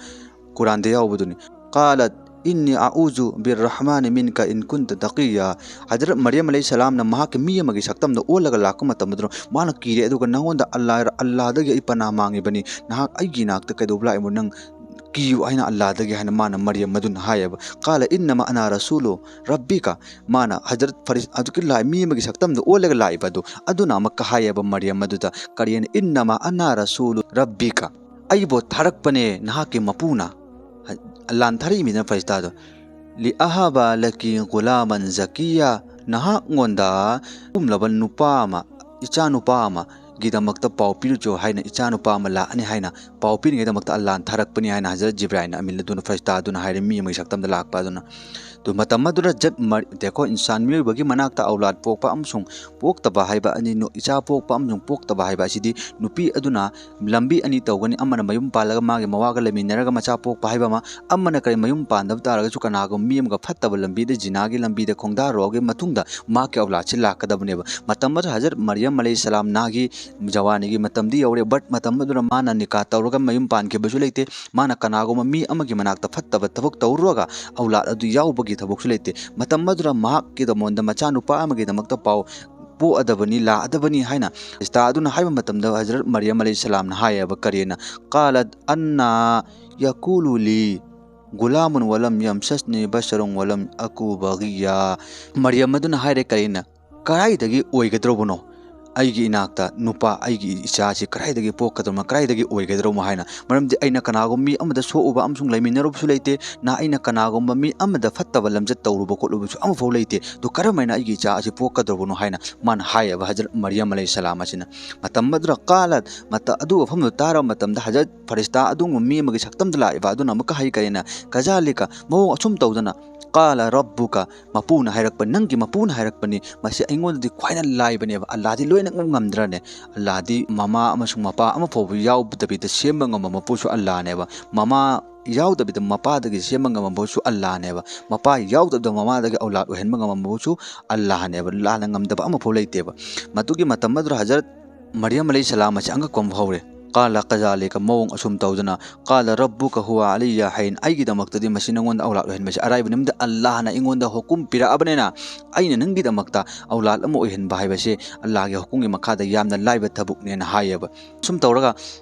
ꯀꯨꯔꯥꯟꯗ ꯌꯥꯎꯕꯗꯨꯅꯤ꯫ ꯀꯥꯂꯠ ꯏꯟꯅꯤ ꯑꯎꯖꯨ ꯕꯤꯔ ꯔꯍꯃꯥꯅꯤ ꯃꯤꯟꯀ ꯏꯟ ꯀꯨꯟꯇ ꯇꯀꯤꯌꯥ꯫ ꯍꯖꯔꯠ ꯃꯔꯤꯌꯝ ꯑꯂꯩꯍꯤ ꯁꯂꯥꯝꯅ ꯃꯍꯥꯛꯀꯤ ꯃꯤ ꯑꯃꯒꯤ ꯁꯛꯇꯝꯗ ꯑꯣꯜꯂꯒ ꯂꯥꯛꯄ ꯃꯇꯝ ꯑꯗꯨꯗ ꯃꯥꯅ ꯀꯤꯔꯦ, ꯑꯗꯨꯒ "ꯅꯉꯣꯟꯗ ꯑꯜꯂꯥꯍ, ꯑꯜꯂꯥꯍꯗꯒꯤ ꯑꯩ ꯄꯅꯥ ꯃꯥꯡꯉꯤꯕꯅꯤ, ꯅꯍꯥꯛ ꯑꯩꯒꯤ ꯏꯅꯥꯛꯇ ꯀꯩꯗꯧꯕ ꯂꯥꯛꯏꯕꯅꯣ? ꯅꯪ ꯀꯤꯌꯨ ꯍꯥꯏꯅ ꯑꯜꯂꯥꯍꯗꯒꯤ" ꯍꯥꯏꯅ ꯃꯥꯅ ꯃꯔꯤꯌꯝ ꯑꯗꯨꯅ ꯍꯥꯏꯌꯦꯕ꯫ ꯀꯥꯂ ꯏꯟꯅꯃ ꯑꯅꯥ ꯔꯁꯨꯂꯨ ꯔꯕꯤꯀ꯫ ꯃꯥꯅ ꯍꯖꯔꯠ ꯐꯔꯤꯁ-, ꯑꯗꯨꯒꯤ ꯂꯥꯏ ꯃꯤ ꯑꯃꯒꯤ ꯁꯛꯇꯝꯗ ꯑꯣꯜꯂꯒ ꯂꯥꯛꯏꯕ ꯑꯗꯨ, ꯑꯗꯨꯅ ꯑꯃꯨꯛꯀ ꯍꯥꯏꯌꯦꯕ ꯃꯔꯤꯌꯝ ꯑꯗꯨꯗ, ꯀꯔꯤꯅ? "ꯏꯟꯅꯃ ꯑꯅꯥ ꯔꯁꯨꯂꯨ ꯔꯕꯤꯀ꯫ ꯑꯩꯕꯨ ꯊꯥꯔꯛꯄꯅꯦ ꯅꯍꯥꯛꯀꯤ ꯃꯄꯨꯅ"꯫ ꯍ-, ꯑꯜꯂꯥꯍꯅ ꯊꯥꯔꯛꯏꯃꯤꯗꯅ ꯐꯔꯤꯁꯇꯥꯗꯣ꯫ "ꯂꯤ ꯑꯍꯥꯕ ꯂꯀꯤ ꯒꯨꯂꯥꯃꯟ ꯖꯀꯤꯌꯥ", ꯅꯍꯥꯛꯉꯣꯟꯗ ꯄꯨꯝꯂꯕ ꯅꯨꯄꯥ ꯑꯃ, ꯏꯆꯥ ꯅꯨꯄꯥ ꯑꯃ, ꯒꯤꯗꯃꯛꯇ ꯄꯥꯎ ꯄꯤꯔꯨꯆꯣ ꯍꯥꯏꯅ, ꯏꯆꯥꯅꯨꯄꯥ ꯑꯃ ꯂꯥꯛꯑꯅꯤ ꯍꯥꯏꯅ ꯄꯥꯎ ꯄꯤꯔꯤꯉꯩꯗꯃꯛꯇ ꯑꯜꯂꯥꯍꯅ ꯊꯥꯔꯛꯄꯅꯤ ꯍꯥꯏꯅ ꯍꯖꯔꯠ ꯖꯤꯕ꯭ꯔꯥꯏꯜꯅ ꯑꯃꯤꯜ ꯑꯗꯨꯅ, ꯐꯔꯤꯁꯇꯥ ꯑꯗꯨꯅ ꯍꯥꯏꯔꯦ, ꯃꯤ ꯑꯃꯒꯤ ꯁꯛꯇꯝꯗ ꯂꯥꯛꯄ ꯑꯗꯨꯅ꯫ ꯑꯗꯨ ꯃꯇꯝ ꯑꯗꯨꯗ ꯍꯖꯔꯠ ꯃꯔ-, ꯗꯦꯈꯣ, ꯏꯟꯁꯥꯟ ꯃꯤꯑꯣꯏꯕꯒꯤ ꯃꯅꯥꯛꯇ ꯑꯧꯂꯥꯗ ꯄꯣꯛꯄ ꯑꯃꯁꯨꯡ ꯄꯣꯛꯇꯕ ꯍꯥꯏꯕ ꯑꯅꯤ, ꯅꯨ-, ꯏꯆꯥ ꯄꯣꯛꯄ ꯑꯃꯁꯨꯡ ꯄꯣꯛꯇꯕ ꯍꯥꯏꯕ ꯑꯁꯤꯗꯤ ꯅꯨꯄꯤ ꯑꯗꯨꯅ ꯂꯝꯕꯤ ꯑꯅꯤ ꯇꯧꯒꯅꯤ, ꯑꯃꯅ ꯃꯌꯨꯝ ꯄꯥꯜꯂꯒ ꯃꯥꯒꯤ ꯃꯋꯥꯒ ꯂꯩꯃꯤꯟꯅꯔꯒ ꯃꯆꯥ ꯄꯣꯛꯄ ꯍꯥꯏꯕ ꯑꯃ, ꯑꯃꯅ ꯀꯔꯤ, ꯃꯌꯨꯝ ꯄꯥꯟꯗꯕ ꯇꯥꯔꯒꯁꯨ ꯀꯅꯥꯒꯨꯝꯕ ꯃꯤ ꯑꯃꯒ ꯐꯠꯇꯕ ꯂꯝꯕꯤꯗ, ꯖꯤꯅꯥꯒꯤ ꯂꯝꯕꯤꯗ ꯈꯣꯡꯗꯥꯔꯨꯔꯒ ꯃꯇꯨꯡꯗ ꯃꯍꯥꯛꯀꯤ ꯑꯧꯂꯥꯗꯁꯤ ꯂꯥꯛꯀꯗꯕꯅꯦꯕ꯫ ꯃꯇꯝ ꯑꯗꯨꯗ ꯍꯖꯔꯠ ꯃꯔꯤꯌꯝ ꯑꯂꯩꯍꯤ ꯁꯂꯥꯝ ꯅꯥꯒꯤ ꯖꯋꯥꯅꯤꯒꯤ ꯃꯇꯝꯗꯤ ꯌꯧꯔꯦ, but ꯃꯇꯝ ꯑꯗꯨꯗ ꯃꯥꯅ ꯅꯤꯀꯥ ꯇꯧꯔꯒ ꯃꯌꯨꯝ ꯄꯥꯟꯈꯤꯕꯁꯨ ꯂꯩꯇꯦ, ꯃꯥꯅ ꯀꯅꯥꯒꯨꯝꯕ ꯃꯤ ꯑꯃꯒꯤ ꯃꯅꯥꯛꯇ ꯐꯠꯇꯕ ꯊꯕꯛ ꯇꯧꯔꯨꯔꯒ ꯑꯧꯂꯥꯗ ꯑꯗꯨ ꯌꯥꯎꯕꯒꯤ ꯊꯕꯛꯁꯨ ꯂꯩꯇꯦ꯫ ꯃꯇꯝ ꯑꯗꯨꯗ ꯃꯍꯥꯛꯀꯤꯗꯃꯛꯇ ꯃꯆꯥꯅꯨꯄꯥ ꯑꯃꯒꯤꯗꯃꯛꯇ ꯄꯥꯎ ꯄꯣꯛꯑꯗꯕꯅꯤ, ꯂꯥꯛꯑꯗꯕꯅꯤ ꯍꯥꯏꯅ ꯐꯔꯤꯁꯇꯥ ꯑꯗꯨꯅ ꯍꯥꯏꯕ ꯃꯇꯝꯗ ꯍꯖꯔꯠ ꯃꯔꯤꯌꯝ ꯑꯂꯩꯍꯤ ꯁꯂꯥꯝꯅ ꯍꯥꯏꯌꯦꯕ, ꯀꯔꯤꯅ, "ꯀꯥꯂꯠ ꯑꯟꯅꯥ ꯌꯀꯨꯂꯨ ꯂꯤ ꯒꯨꯂꯥꯃꯨꯟ ꯋꯥꯂꯝ ꯌꯝꯁꯁꯅꯤ ꯕꯁꯔꯨꯟ ꯋꯥꯂꯝ ꯑꯀꯨ ꯕꯒꯤꯌꯥ"꯫ ꯃꯔꯤꯌꯝ ꯑꯗꯨꯅ ꯍꯥꯏꯔꯦ, ꯀꯔꯤꯅ, "ꯀꯗꯥꯏꯗꯒꯤ ꯑꯣꯏꯒꯗꯧꯔꯕꯅꯣ ꯑꯩꯒꯤ ꯏꯅꯥꯛꯇ ꯅꯨꯄꯥ, ꯑꯩꯒꯤ ꯏꯆꯥꯁꯤ ꯀꯗꯥꯏꯗꯒꯤ ꯄꯣꯛꯀꯗꯧꯅꯣ, ꯀꯗꯥꯏꯗꯒꯤ ꯑꯣꯏꯒꯗꯧꯔꯕꯅꯣ?" ꯍꯥꯏꯅ꯫ ꯃꯔꯝꯗꯤ ꯑꯩꯅ ꯀꯅꯥꯒꯨꯝꯕ ꯃꯤ ꯑꯃꯗ ꯁꯣꯛꯎꯕ ꯑꯃꯁꯨꯡ ꯂꯩꯃꯤꯟꯅꯔꯨꯕꯁꯨ ꯂꯩꯇꯦ, ꯅ ꯑꯩꯅ ꯀꯅꯥꯒꯨꯝꯕ ꯃꯤ ꯑꯃꯗ ꯐꯠꯇꯕ ꯂꯝꯆꯠ ꯇꯧꯔꯨꯕ ꯈꯣꯠꯂꯨꯕꯁꯨ ꯑꯃꯐꯥꯎ ꯂꯩꯇꯦ꯫ ꯑꯗꯨ ꯀꯔꯝ ꯍꯥꯏꯅ ꯑꯩꯒꯤ ꯏꯆꯥ ꯑꯁꯤ ꯄꯣꯛꯀꯗꯧꯔꯕꯅꯣ ꯍꯥꯏꯅ ꯃꯥꯅ ꯍꯥꯏꯌꯦꯕ ꯍꯖꯔꯠ ꯃꯔꯤꯌꯝ ꯑꯂꯩꯍꯤ ꯁꯂꯥꯝ ꯑꯁꯤꯅ꯫ ꯃꯇꯝ ꯑꯗꯨꯗ ꯀꯥꯂꯠ, ꯃꯇ-, ꯑꯗꯨ ꯋꯥꯐꯝꯗꯨ ꯇꯥꯔꯕ ꯃꯇꯝꯗ ꯍꯖꯔꯠ ꯐꯔꯤꯁꯇꯥ ꯑꯗꯨꯒꯨꯝꯕ ꯃꯤ ꯑꯃꯒꯤ ꯁꯛꯇꯝꯗ ꯂꯥꯛꯏꯕ ꯑꯗꯨꯅ ꯑꯃꯨꯛꯀ ꯍꯥꯏ, ꯀꯔꯤꯅ, "ꯀꯖꯥꯂꯤꯀ", ꯃꯑꯣꯡ ꯑꯁꯨꯝ ꯇꯧꯗꯅ, "ꯀꯥꯂ ꯔꯕꯨꯀ", ꯃꯄꯨꯅ ꯍꯥꯏꯔꯛꯄ, ꯅꯪꯒꯤ ꯃꯄꯨꯅ ꯍꯥꯏꯔꯛꯄꯅꯤ, "ꯃꯁꯤ ꯑꯩꯉꯣꯟꯗꯗꯤ ꯈ꯭ꯋꯥꯏꯅ ꯂꯥꯏꯕꯅꯦꯕ, ꯑꯜꯂꯥꯗꯤ ꯂꯣꯏꯅ ꯉꯝꯗ꯭ꯔꯅꯦ?" ꯑꯜꯂꯥꯗꯤ ꯃꯃꯥ ꯑꯃꯁꯨꯡ ꯃꯄꯥ ꯑꯃ ꯐꯥꯎꯕ ꯌꯥꯎꯗꯕꯤꯗ ꯁꯦꯝꯕ ꯉꯝꯕ ꯃꯄꯨꯁꯨ ꯑꯜꯂꯥꯅꯦꯕ꯫ ꯃꯃꯥ ꯌꯥꯎꯗꯕꯤꯗ ꯃꯄꯥꯗꯒꯤ ꯁꯦꯝꯕ ꯉꯝꯕ ꯃꯄꯨꯁꯨ ꯑꯜꯂꯥꯅꯦꯕ꯫ ꯃꯄꯥ ꯌꯥꯎꯗꯕꯗ ꯃꯃꯥꯗꯒꯤ ꯑꯧꯂꯥꯗ ꯑꯣꯏꯍꯟꯕ ꯉꯝꯕ ꯃꯄꯨꯁꯨ ꯑꯜꯂꯥꯅꯦꯕ꯫ ꯂꯥꯟꯅ ꯉꯝꯗꯕ ꯑꯃꯐꯥꯎ ꯂꯩꯇꯦꯕ꯫ ꯃꯗꯨꯒꯤ ꯃꯇꯝ ꯑꯗꯨꯗ ꯍꯖꯔꯠ ꯃꯔꯤꯌꯝ ꯑꯂꯩꯍꯤ ꯁꯂꯥꯝ ꯑꯁꯤ ꯑꯉꯛꯄ ꯑꯃ ꯍꯧꯔꯦ꯫ "ꯀꯥꯂ ꯀꯖꯥꯂꯤꯀ", ꯃꯑꯣꯡ ꯑꯁꯨꯝ ꯇꯧꯗꯅ, "ꯀꯥꯂ ꯔꯕꯨꯀ ꯍꯨꯋꯥ ꯑꯂꯩꯌꯥ ꯍꯩꯟ", ꯑꯩꯒꯤꯗꯃꯛꯇꯗꯤ ꯃꯁꯤ ꯅꯉꯣꯟꯗ ꯑꯧꯂꯥꯗ ꯑꯣꯏꯍꯟꯕꯁꯤ ꯑꯔꯥꯏꯕꯅꯤ꯫ ꯃꯔꯝꯗꯤ ꯑꯜꯂꯥꯍꯅ ꯑꯩꯉꯣꯟꯗ ꯍꯨꯀꯨꯝ ꯄꯤꯔꯛꯑꯕꯅꯤꯅ, ꯑꯩꯅ ꯅꯪꯒꯤꯗꯃꯛꯇ ꯑꯧꯂꯥꯗ ꯑꯃ ꯑꯣꯏꯍꯟꯕ ꯍꯥꯏꯕꯁꯤ ꯑꯜꯂꯥꯍꯒꯤ ꯍꯨꯀꯨꯝꯒꯤ ꯃꯈꯥꯗ ꯌꯥꯝꯅ ꯂꯥꯏꯕ ꯊꯕꯛꯅꯦꯅ ꯍꯥꯏꯌꯦꯕ꯫ ꯁꯨꯝ ꯇꯧꯔꯒ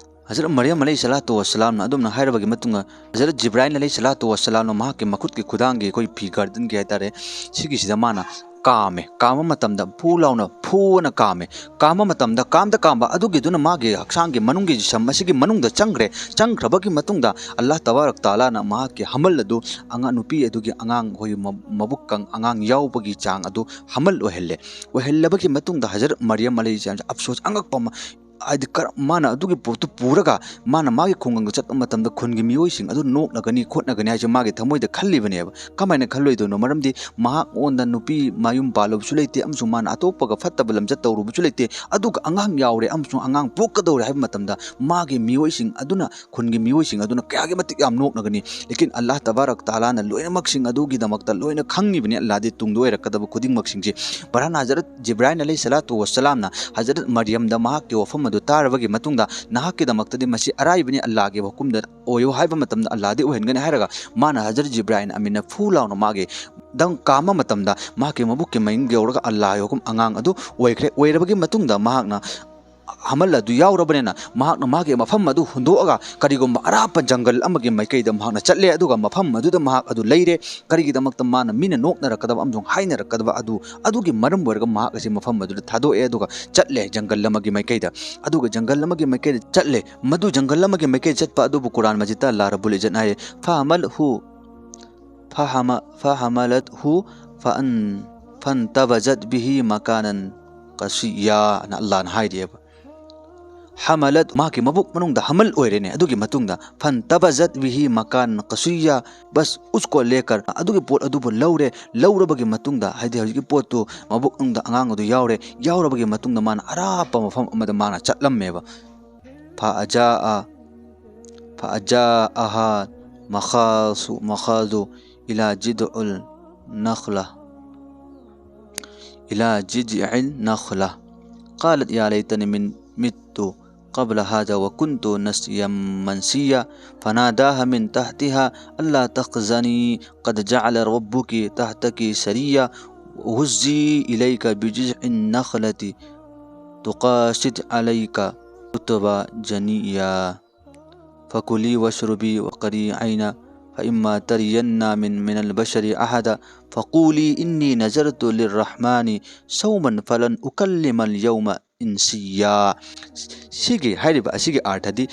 ꯍꯖꯔꯠ ꯃꯔꯤꯌꯝ ꯑꯂꯩꯍꯤ ꯁꯂꯥꯇꯨ ꯋꯥꯁꯂꯥꯝꯅ ꯑꯗꯨꯝꯅ ꯍꯥꯏꯔꯕꯒꯤ ꯃꯇꯨꯡꯗ, ꯍꯖꯔꯠ ꯖꯤꯕ꯭ꯔꯥꯏꯜ ꯑꯂꯩꯍꯤ ꯁꯂꯥꯇꯨ ꯋꯥꯁꯂꯥꯝꯅ ꯃꯍꯥꯛꯀꯤ ꯃꯈꯨꯠꯀꯤ ꯈꯨꯗꯥꯡꯒꯤ, ꯑꯩꯈꯣꯏ ꯐꯤ ꯒꯥꯔꯗꯟꯒꯤ ꯍꯥꯏꯇꯥꯔꯦ, ꯁꯤꯒꯤꯁꯤꯗ ꯃꯥꯅ ꯀꯥꯝꯃꯦ꯫ ꯀꯥꯝꯕ ꯃꯇꯝꯗ ꯐꯨ ꯂꯥꯎꯅ ꯐꯨꯅ ꯀꯥꯝꯃꯦ꯫ ꯀꯥꯝꯕ ꯃꯇꯝꯗ ꯀꯥꯝꯗ ꯀꯥꯝꯕ ꯑꯗꯨꯒꯤꯗꯨꯅ ꯃꯥꯒꯤ ꯍꯛꯆꯥꯡꯒꯤ ꯃꯅꯨꯡꯒꯤ ꯖꯤꯁꯝ ꯑꯁꯤꯒꯤ ꯃꯅꯨꯡꯗ ꯆꯪꯈ꯭ꯔꯦ꯫ ꯆꯪꯈ꯭ꯔꯕꯒꯤ ꯃꯇꯨꯡꯗ ꯑꯜꯂꯥꯍ ꯇꯕꯥꯔꯛ ꯇꯥꯂꯥꯅ ꯃꯍꯥꯛꯀꯤ ꯍꯃꯜ ꯑꯗꯨ, ꯑꯉꯥꯡ ꯅꯨꯄꯤ ꯑꯗꯨꯒꯤ ꯑꯉꯥꯡ, ꯑꯩꯈꯣꯏꯒꯤ ꯃ-, ꯃꯕꯨꯛ ꯀꯪ-, ꯑꯉꯥꯡ ꯌꯥꯎꯕꯒꯤ ꯆꯥꯡ ꯑꯗꯨ ꯍꯃꯜ ꯑꯣꯏꯍꯜꯂꯦ꯫ ꯑꯣꯏꯍꯜꯂꯕꯒꯤ ꯃꯇꯨꯡꯗ ꯍꯖꯔꯠ ꯃꯔꯤꯌꯝ ꯑꯂꯩꯍꯤ ꯁꯂꯥꯝꯁꯦ ꯑꯐꯁꯣꯁ, ꯑꯉꯛꯄ ꯑꯃ, ꯍꯥꯏꯗꯤ ꯀꯔ-, ꯃꯥꯅ ꯑꯗꯨꯒꯤ ꯄꯣꯠꯇꯨ ꯄꯨꯔꯒ ꯃꯥꯅ ꯃꯥꯒꯤ ꯈꯨꯡꯒꯪꯗ ꯆꯠꯄ ꯃꯇꯝꯗ ꯈꯨꯟꯒꯤ ꯃꯤꯑꯣꯏꯁꯤꯡ ꯑꯗꯨ ꯅꯣꯛꯅꯒꯅꯤ ꯈꯣꯠꯅꯒꯅꯤ ꯍꯥꯏꯁꯦ ꯃꯥꯒꯤ ꯊꯃꯣꯏꯗ ꯈꯜꯂꯤꯕꯅꯦꯕ꯫ ꯀꯃꯥꯏꯅ ꯈꯜꯂꯣꯏꯗꯣꯏꯅꯣ? ꯃꯔꯝꯗꯤ ꯃꯍꯥꯛꯉꯣꯟꯗ ꯅꯨꯄꯤ ꯃꯌꯨꯝ ꯄꯥꯜꯂꯨꯕꯁꯨ ꯂꯩꯇꯦ, ꯑꯃꯁꯨꯡ ꯃꯥꯅ ꯑꯇꯣꯞꯄꯒ ꯐꯠꯇꯕ ꯂꯝꯆꯠ ꯇꯧꯔꯨꯕꯁꯨ ꯂꯩꯇꯦ꯫ ꯑꯗꯨꯒ ꯑꯉꯥꯡ ꯌꯥꯎꯔꯦ ꯑꯃꯁꯨꯡ ꯑꯉꯥꯡ ꯄꯣꯛꯀꯗꯧꯔꯦ ꯍꯥꯏꯕ ꯃꯇꯝꯗ ꯃꯥꯒꯤ ꯃꯤꯑꯣꯏꯁꯤꯡ ꯑꯗꯨꯅ, ꯈꯨꯟꯒꯤ ꯃꯤꯑꯣꯏꯁꯤꯡ ꯑꯗꯨꯅ ꯀꯌꯥꯒꯤ ꯃꯇꯤꯛ ꯌꯥꯝ ꯅꯣꯛꯅꯒꯅꯤ꯫ ꯂꯦꯀꯤꯟ ꯑꯜꯂꯥꯍ ꯇꯕꯥꯔꯛ ꯇꯥꯂꯥꯅ ꯂꯣꯏꯅꯃꯛꯁꯤꯡ ꯑꯗꯨꯒꯤꯗꯃꯛꯇ ꯂꯣꯏꯅ ꯈꯪꯉꯤꯕꯅꯤ, ꯑꯜꯂꯥꯍꯗꯤ ꯇꯨꯡꯗ ꯑꯣꯏꯔꯛꯀꯗꯕ ꯈꯨꯗꯤꯡꯃꯛꯁꯤꯡꯁꯦ꯫ ꯕꯔꯍꯥꯟ ꯍꯖꯔꯠ ꯖꯤꯕ꯭ꯔꯥꯏꯜ ꯑꯂꯩꯍꯤ ꯁꯂꯥꯇꯨ ꯋꯁꯁꯂꯥꯝꯅ ꯍꯖꯔꯠ ꯃꯔꯤꯌꯝꯗ ꯃꯍꯥꯛꯀꯤ ꯋꯥꯐꯝ ꯑꯗꯨ ꯇꯥꯔꯕꯒꯤ ꯃꯇꯨꯡꯗ, "ꯅꯍꯥꯛꯀꯤꯗꯃꯛꯇꯗꯤ ꯃꯁꯤ ꯑꯔꯥꯏꯕꯅꯤ, ꯑꯜꯂꯥꯍꯒꯤ ꯍꯨꯀꯨꯝꯗ ꯑꯣꯏꯌꯨ ꯍꯥꯏꯕ ꯃꯇꯝꯗ ꯑꯜꯂꯥꯍꯗꯤ ꯑꯣꯏꯍꯟꯒꯅꯤ" ꯍꯥꯏꯔꯒ, ꯃꯥꯅ ꯍꯖꯔꯠ ꯖꯤꯕ꯭ꯔꯥꯏꯜ ꯑꯃꯤꯟꯅ ꯐꯨ ꯂꯥꯎꯅ ꯃꯥꯒꯤ ꯗꯪ ꯀꯥꯝꯕ ꯃꯇꯝꯗ ꯃꯍꯥꯛꯀꯤ ꯃꯕꯨꯛꯀꯤ ꯃꯅꯤꯡ ꯌꯧꯔꯒ ꯑꯜꯂꯥꯍꯒꯤ ꯍꯨꯀꯨꯝ ꯑꯉꯥꯡ ꯑꯗꯨ ꯑꯣꯏꯈ꯭ꯔꯦ꯫ ꯑꯣꯏꯔꯕꯒꯤ ꯃꯇꯨꯡꯗ ꯃꯍꯥꯛꯅ ꯍꯃꯜ ꯑꯗꯨ ꯌꯥꯎꯔꯕꯅꯤꯅ ꯃꯍꯥꯛꯅ ꯃꯥꯒꯤ ꯃꯐꯝ ꯑꯗꯨ ꯍꯨꯟꯗꯣꯛꯑꯒ ꯀꯔꯤꯒꯨꯝꯕ ꯑꯔꯥꯞꯄ ꯖꯪꯒꯜ ꯑꯃꯒꯤ ꯃꯥꯏꯀꯩꯗ ꯃꯍꯥꯛꯅ ꯆꯠꯂꯦ, ꯑꯗꯨꯒ ꯃꯐꯝ ꯑꯗꯨꯗ ꯃꯍꯥꯛ ꯑꯗꯨ ꯂꯩꯔꯦ꯫ ꯀꯔꯤꯒꯤꯗꯃꯛꯇ ꯃꯥꯅ ꯃꯤꯅ ꯅꯣꯛꯅꯔꯛꯀꯗꯕ ꯑꯃꯁꯨꯡ ꯍꯥꯏꯅꯔꯛꯀꯗꯕ ꯑꯗꯨ, ꯑꯗꯨꯒꯤ ꯃꯔꯝ ꯑꯣꯏꯔꯒ ꯃꯍꯥꯛ ꯑꯁꯤ ꯃꯐꯝ ꯑꯗꯨꯗ ꯊꯥꯗꯣꯛꯑꯦ, ꯑꯗꯨꯒ ꯆꯠꯂꯦ ꯖꯪꯒꯜ ꯑꯃꯒꯤ ꯃꯥꯏꯀꯩꯗ꯫ ꯑꯗꯨꯒ ꯖꯪꯒꯜ ꯑꯃꯒꯤ ꯃꯥꯏꯀꯩꯗ ꯆꯠꯂꯦ꯫ ꯃꯗꯨ ꯖꯪꯒꯜ ꯑꯃꯒꯤ ꯃꯥꯏꯀꯩꯗ ꯆꯠꯄ ꯑꯗꯨꯕꯨ ꯀꯨꯔꯥꯟ ꯃꯖꯤꯗꯇ ꯑꯜꯂꯥꯍ ꯔꯕꯨꯜ ꯏꯖꯠꯅ ꯍꯥꯏꯌꯦ, "ꯐꯍꯃꯜꯍꯨ ꯐꯍꯃ-, ꯐꯍꯃꯂꯠꯍꯨ ꯐꯑꯟ-, ꯐꯟꯇꯕꯖꯠ ꯕꯤꯍꯤ ꯃꯀꯥꯅꯟ ꯀꯁꯤꯌꯥ" ꯑꯅ ꯑꯜꯂꯥꯍꯅ ꯍꯥꯏꯔꯤꯑꯕ꯫ ꯍꯃꯂꯠ, ꯃꯍꯥꯛꯀꯤ ꯃꯕꯨꯛ ꯃꯅꯨꯡꯗ ꯍꯃꯜ ꯑꯣꯏꯔꯦꯅꯦ꯫ ꯑꯗꯨꯒꯤ ꯃꯇꯨꯡꯗ "ꯐꯟꯇꯕꯖꯠ ꯕꯤꯍꯤ ꯃꯀꯥꯅꯟ ꯀꯁꯤꯌꯥ", ꯕꯁ, "ꯎꯁꯀꯣ ꯂꯦꯀꯔ", ꯑꯗꯨꯒꯤ ꯄꯣꯠ ꯑꯗꯨꯕꯨ ꯂꯧꯔꯦ꯫ ꯂꯧꯔꯕꯒꯤ ꯃꯇꯨꯡꯗ, ꯍꯥꯏꯗꯤ ꯍꯧꯖꯤꯛꯀꯤ ꯄꯣꯠꯇꯨ ꯃꯕꯨꯛ ꯃꯅꯨꯡꯗ ꯑꯉꯥꯡ ꯑꯗꯨ ꯌꯥꯎꯔꯦ꯫ ꯌꯥꯎꯔꯕꯒꯤ ꯃꯇꯨꯡꯗ ꯃꯥꯅ ꯑꯔꯥꯞꯄ ꯃꯐꯝ ꯑꯃꯗ ꯃꯥꯅ ꯆꯠꯂꯝꯃꯦꯕ꯫ فأجاء، فأجاءها مخاض، مخاض إلى جذع النخلة، إلى جذع النخلة. قالت يا ليتني من، مت قبل هذا وكنت نسيا منسيا. فناداها من تحتها ألا تحزني قد جعل ربك تحتك سريا. وهزي إليك بجذع النخلة تساقط عليك رطبا جنيا. فكلي واشربي وقري عينا فإما ترين من من البشر أحدا فقولي إني نذرت للرحمن صوما فلن أكلم اليوم إنسيا. ꯁꯤꯒꯤ ꯍꯥꯏꯔꯤꯕ ꯑꯁꯤꯒꯤ ꯑꯥꯔꯊꯗꯤ,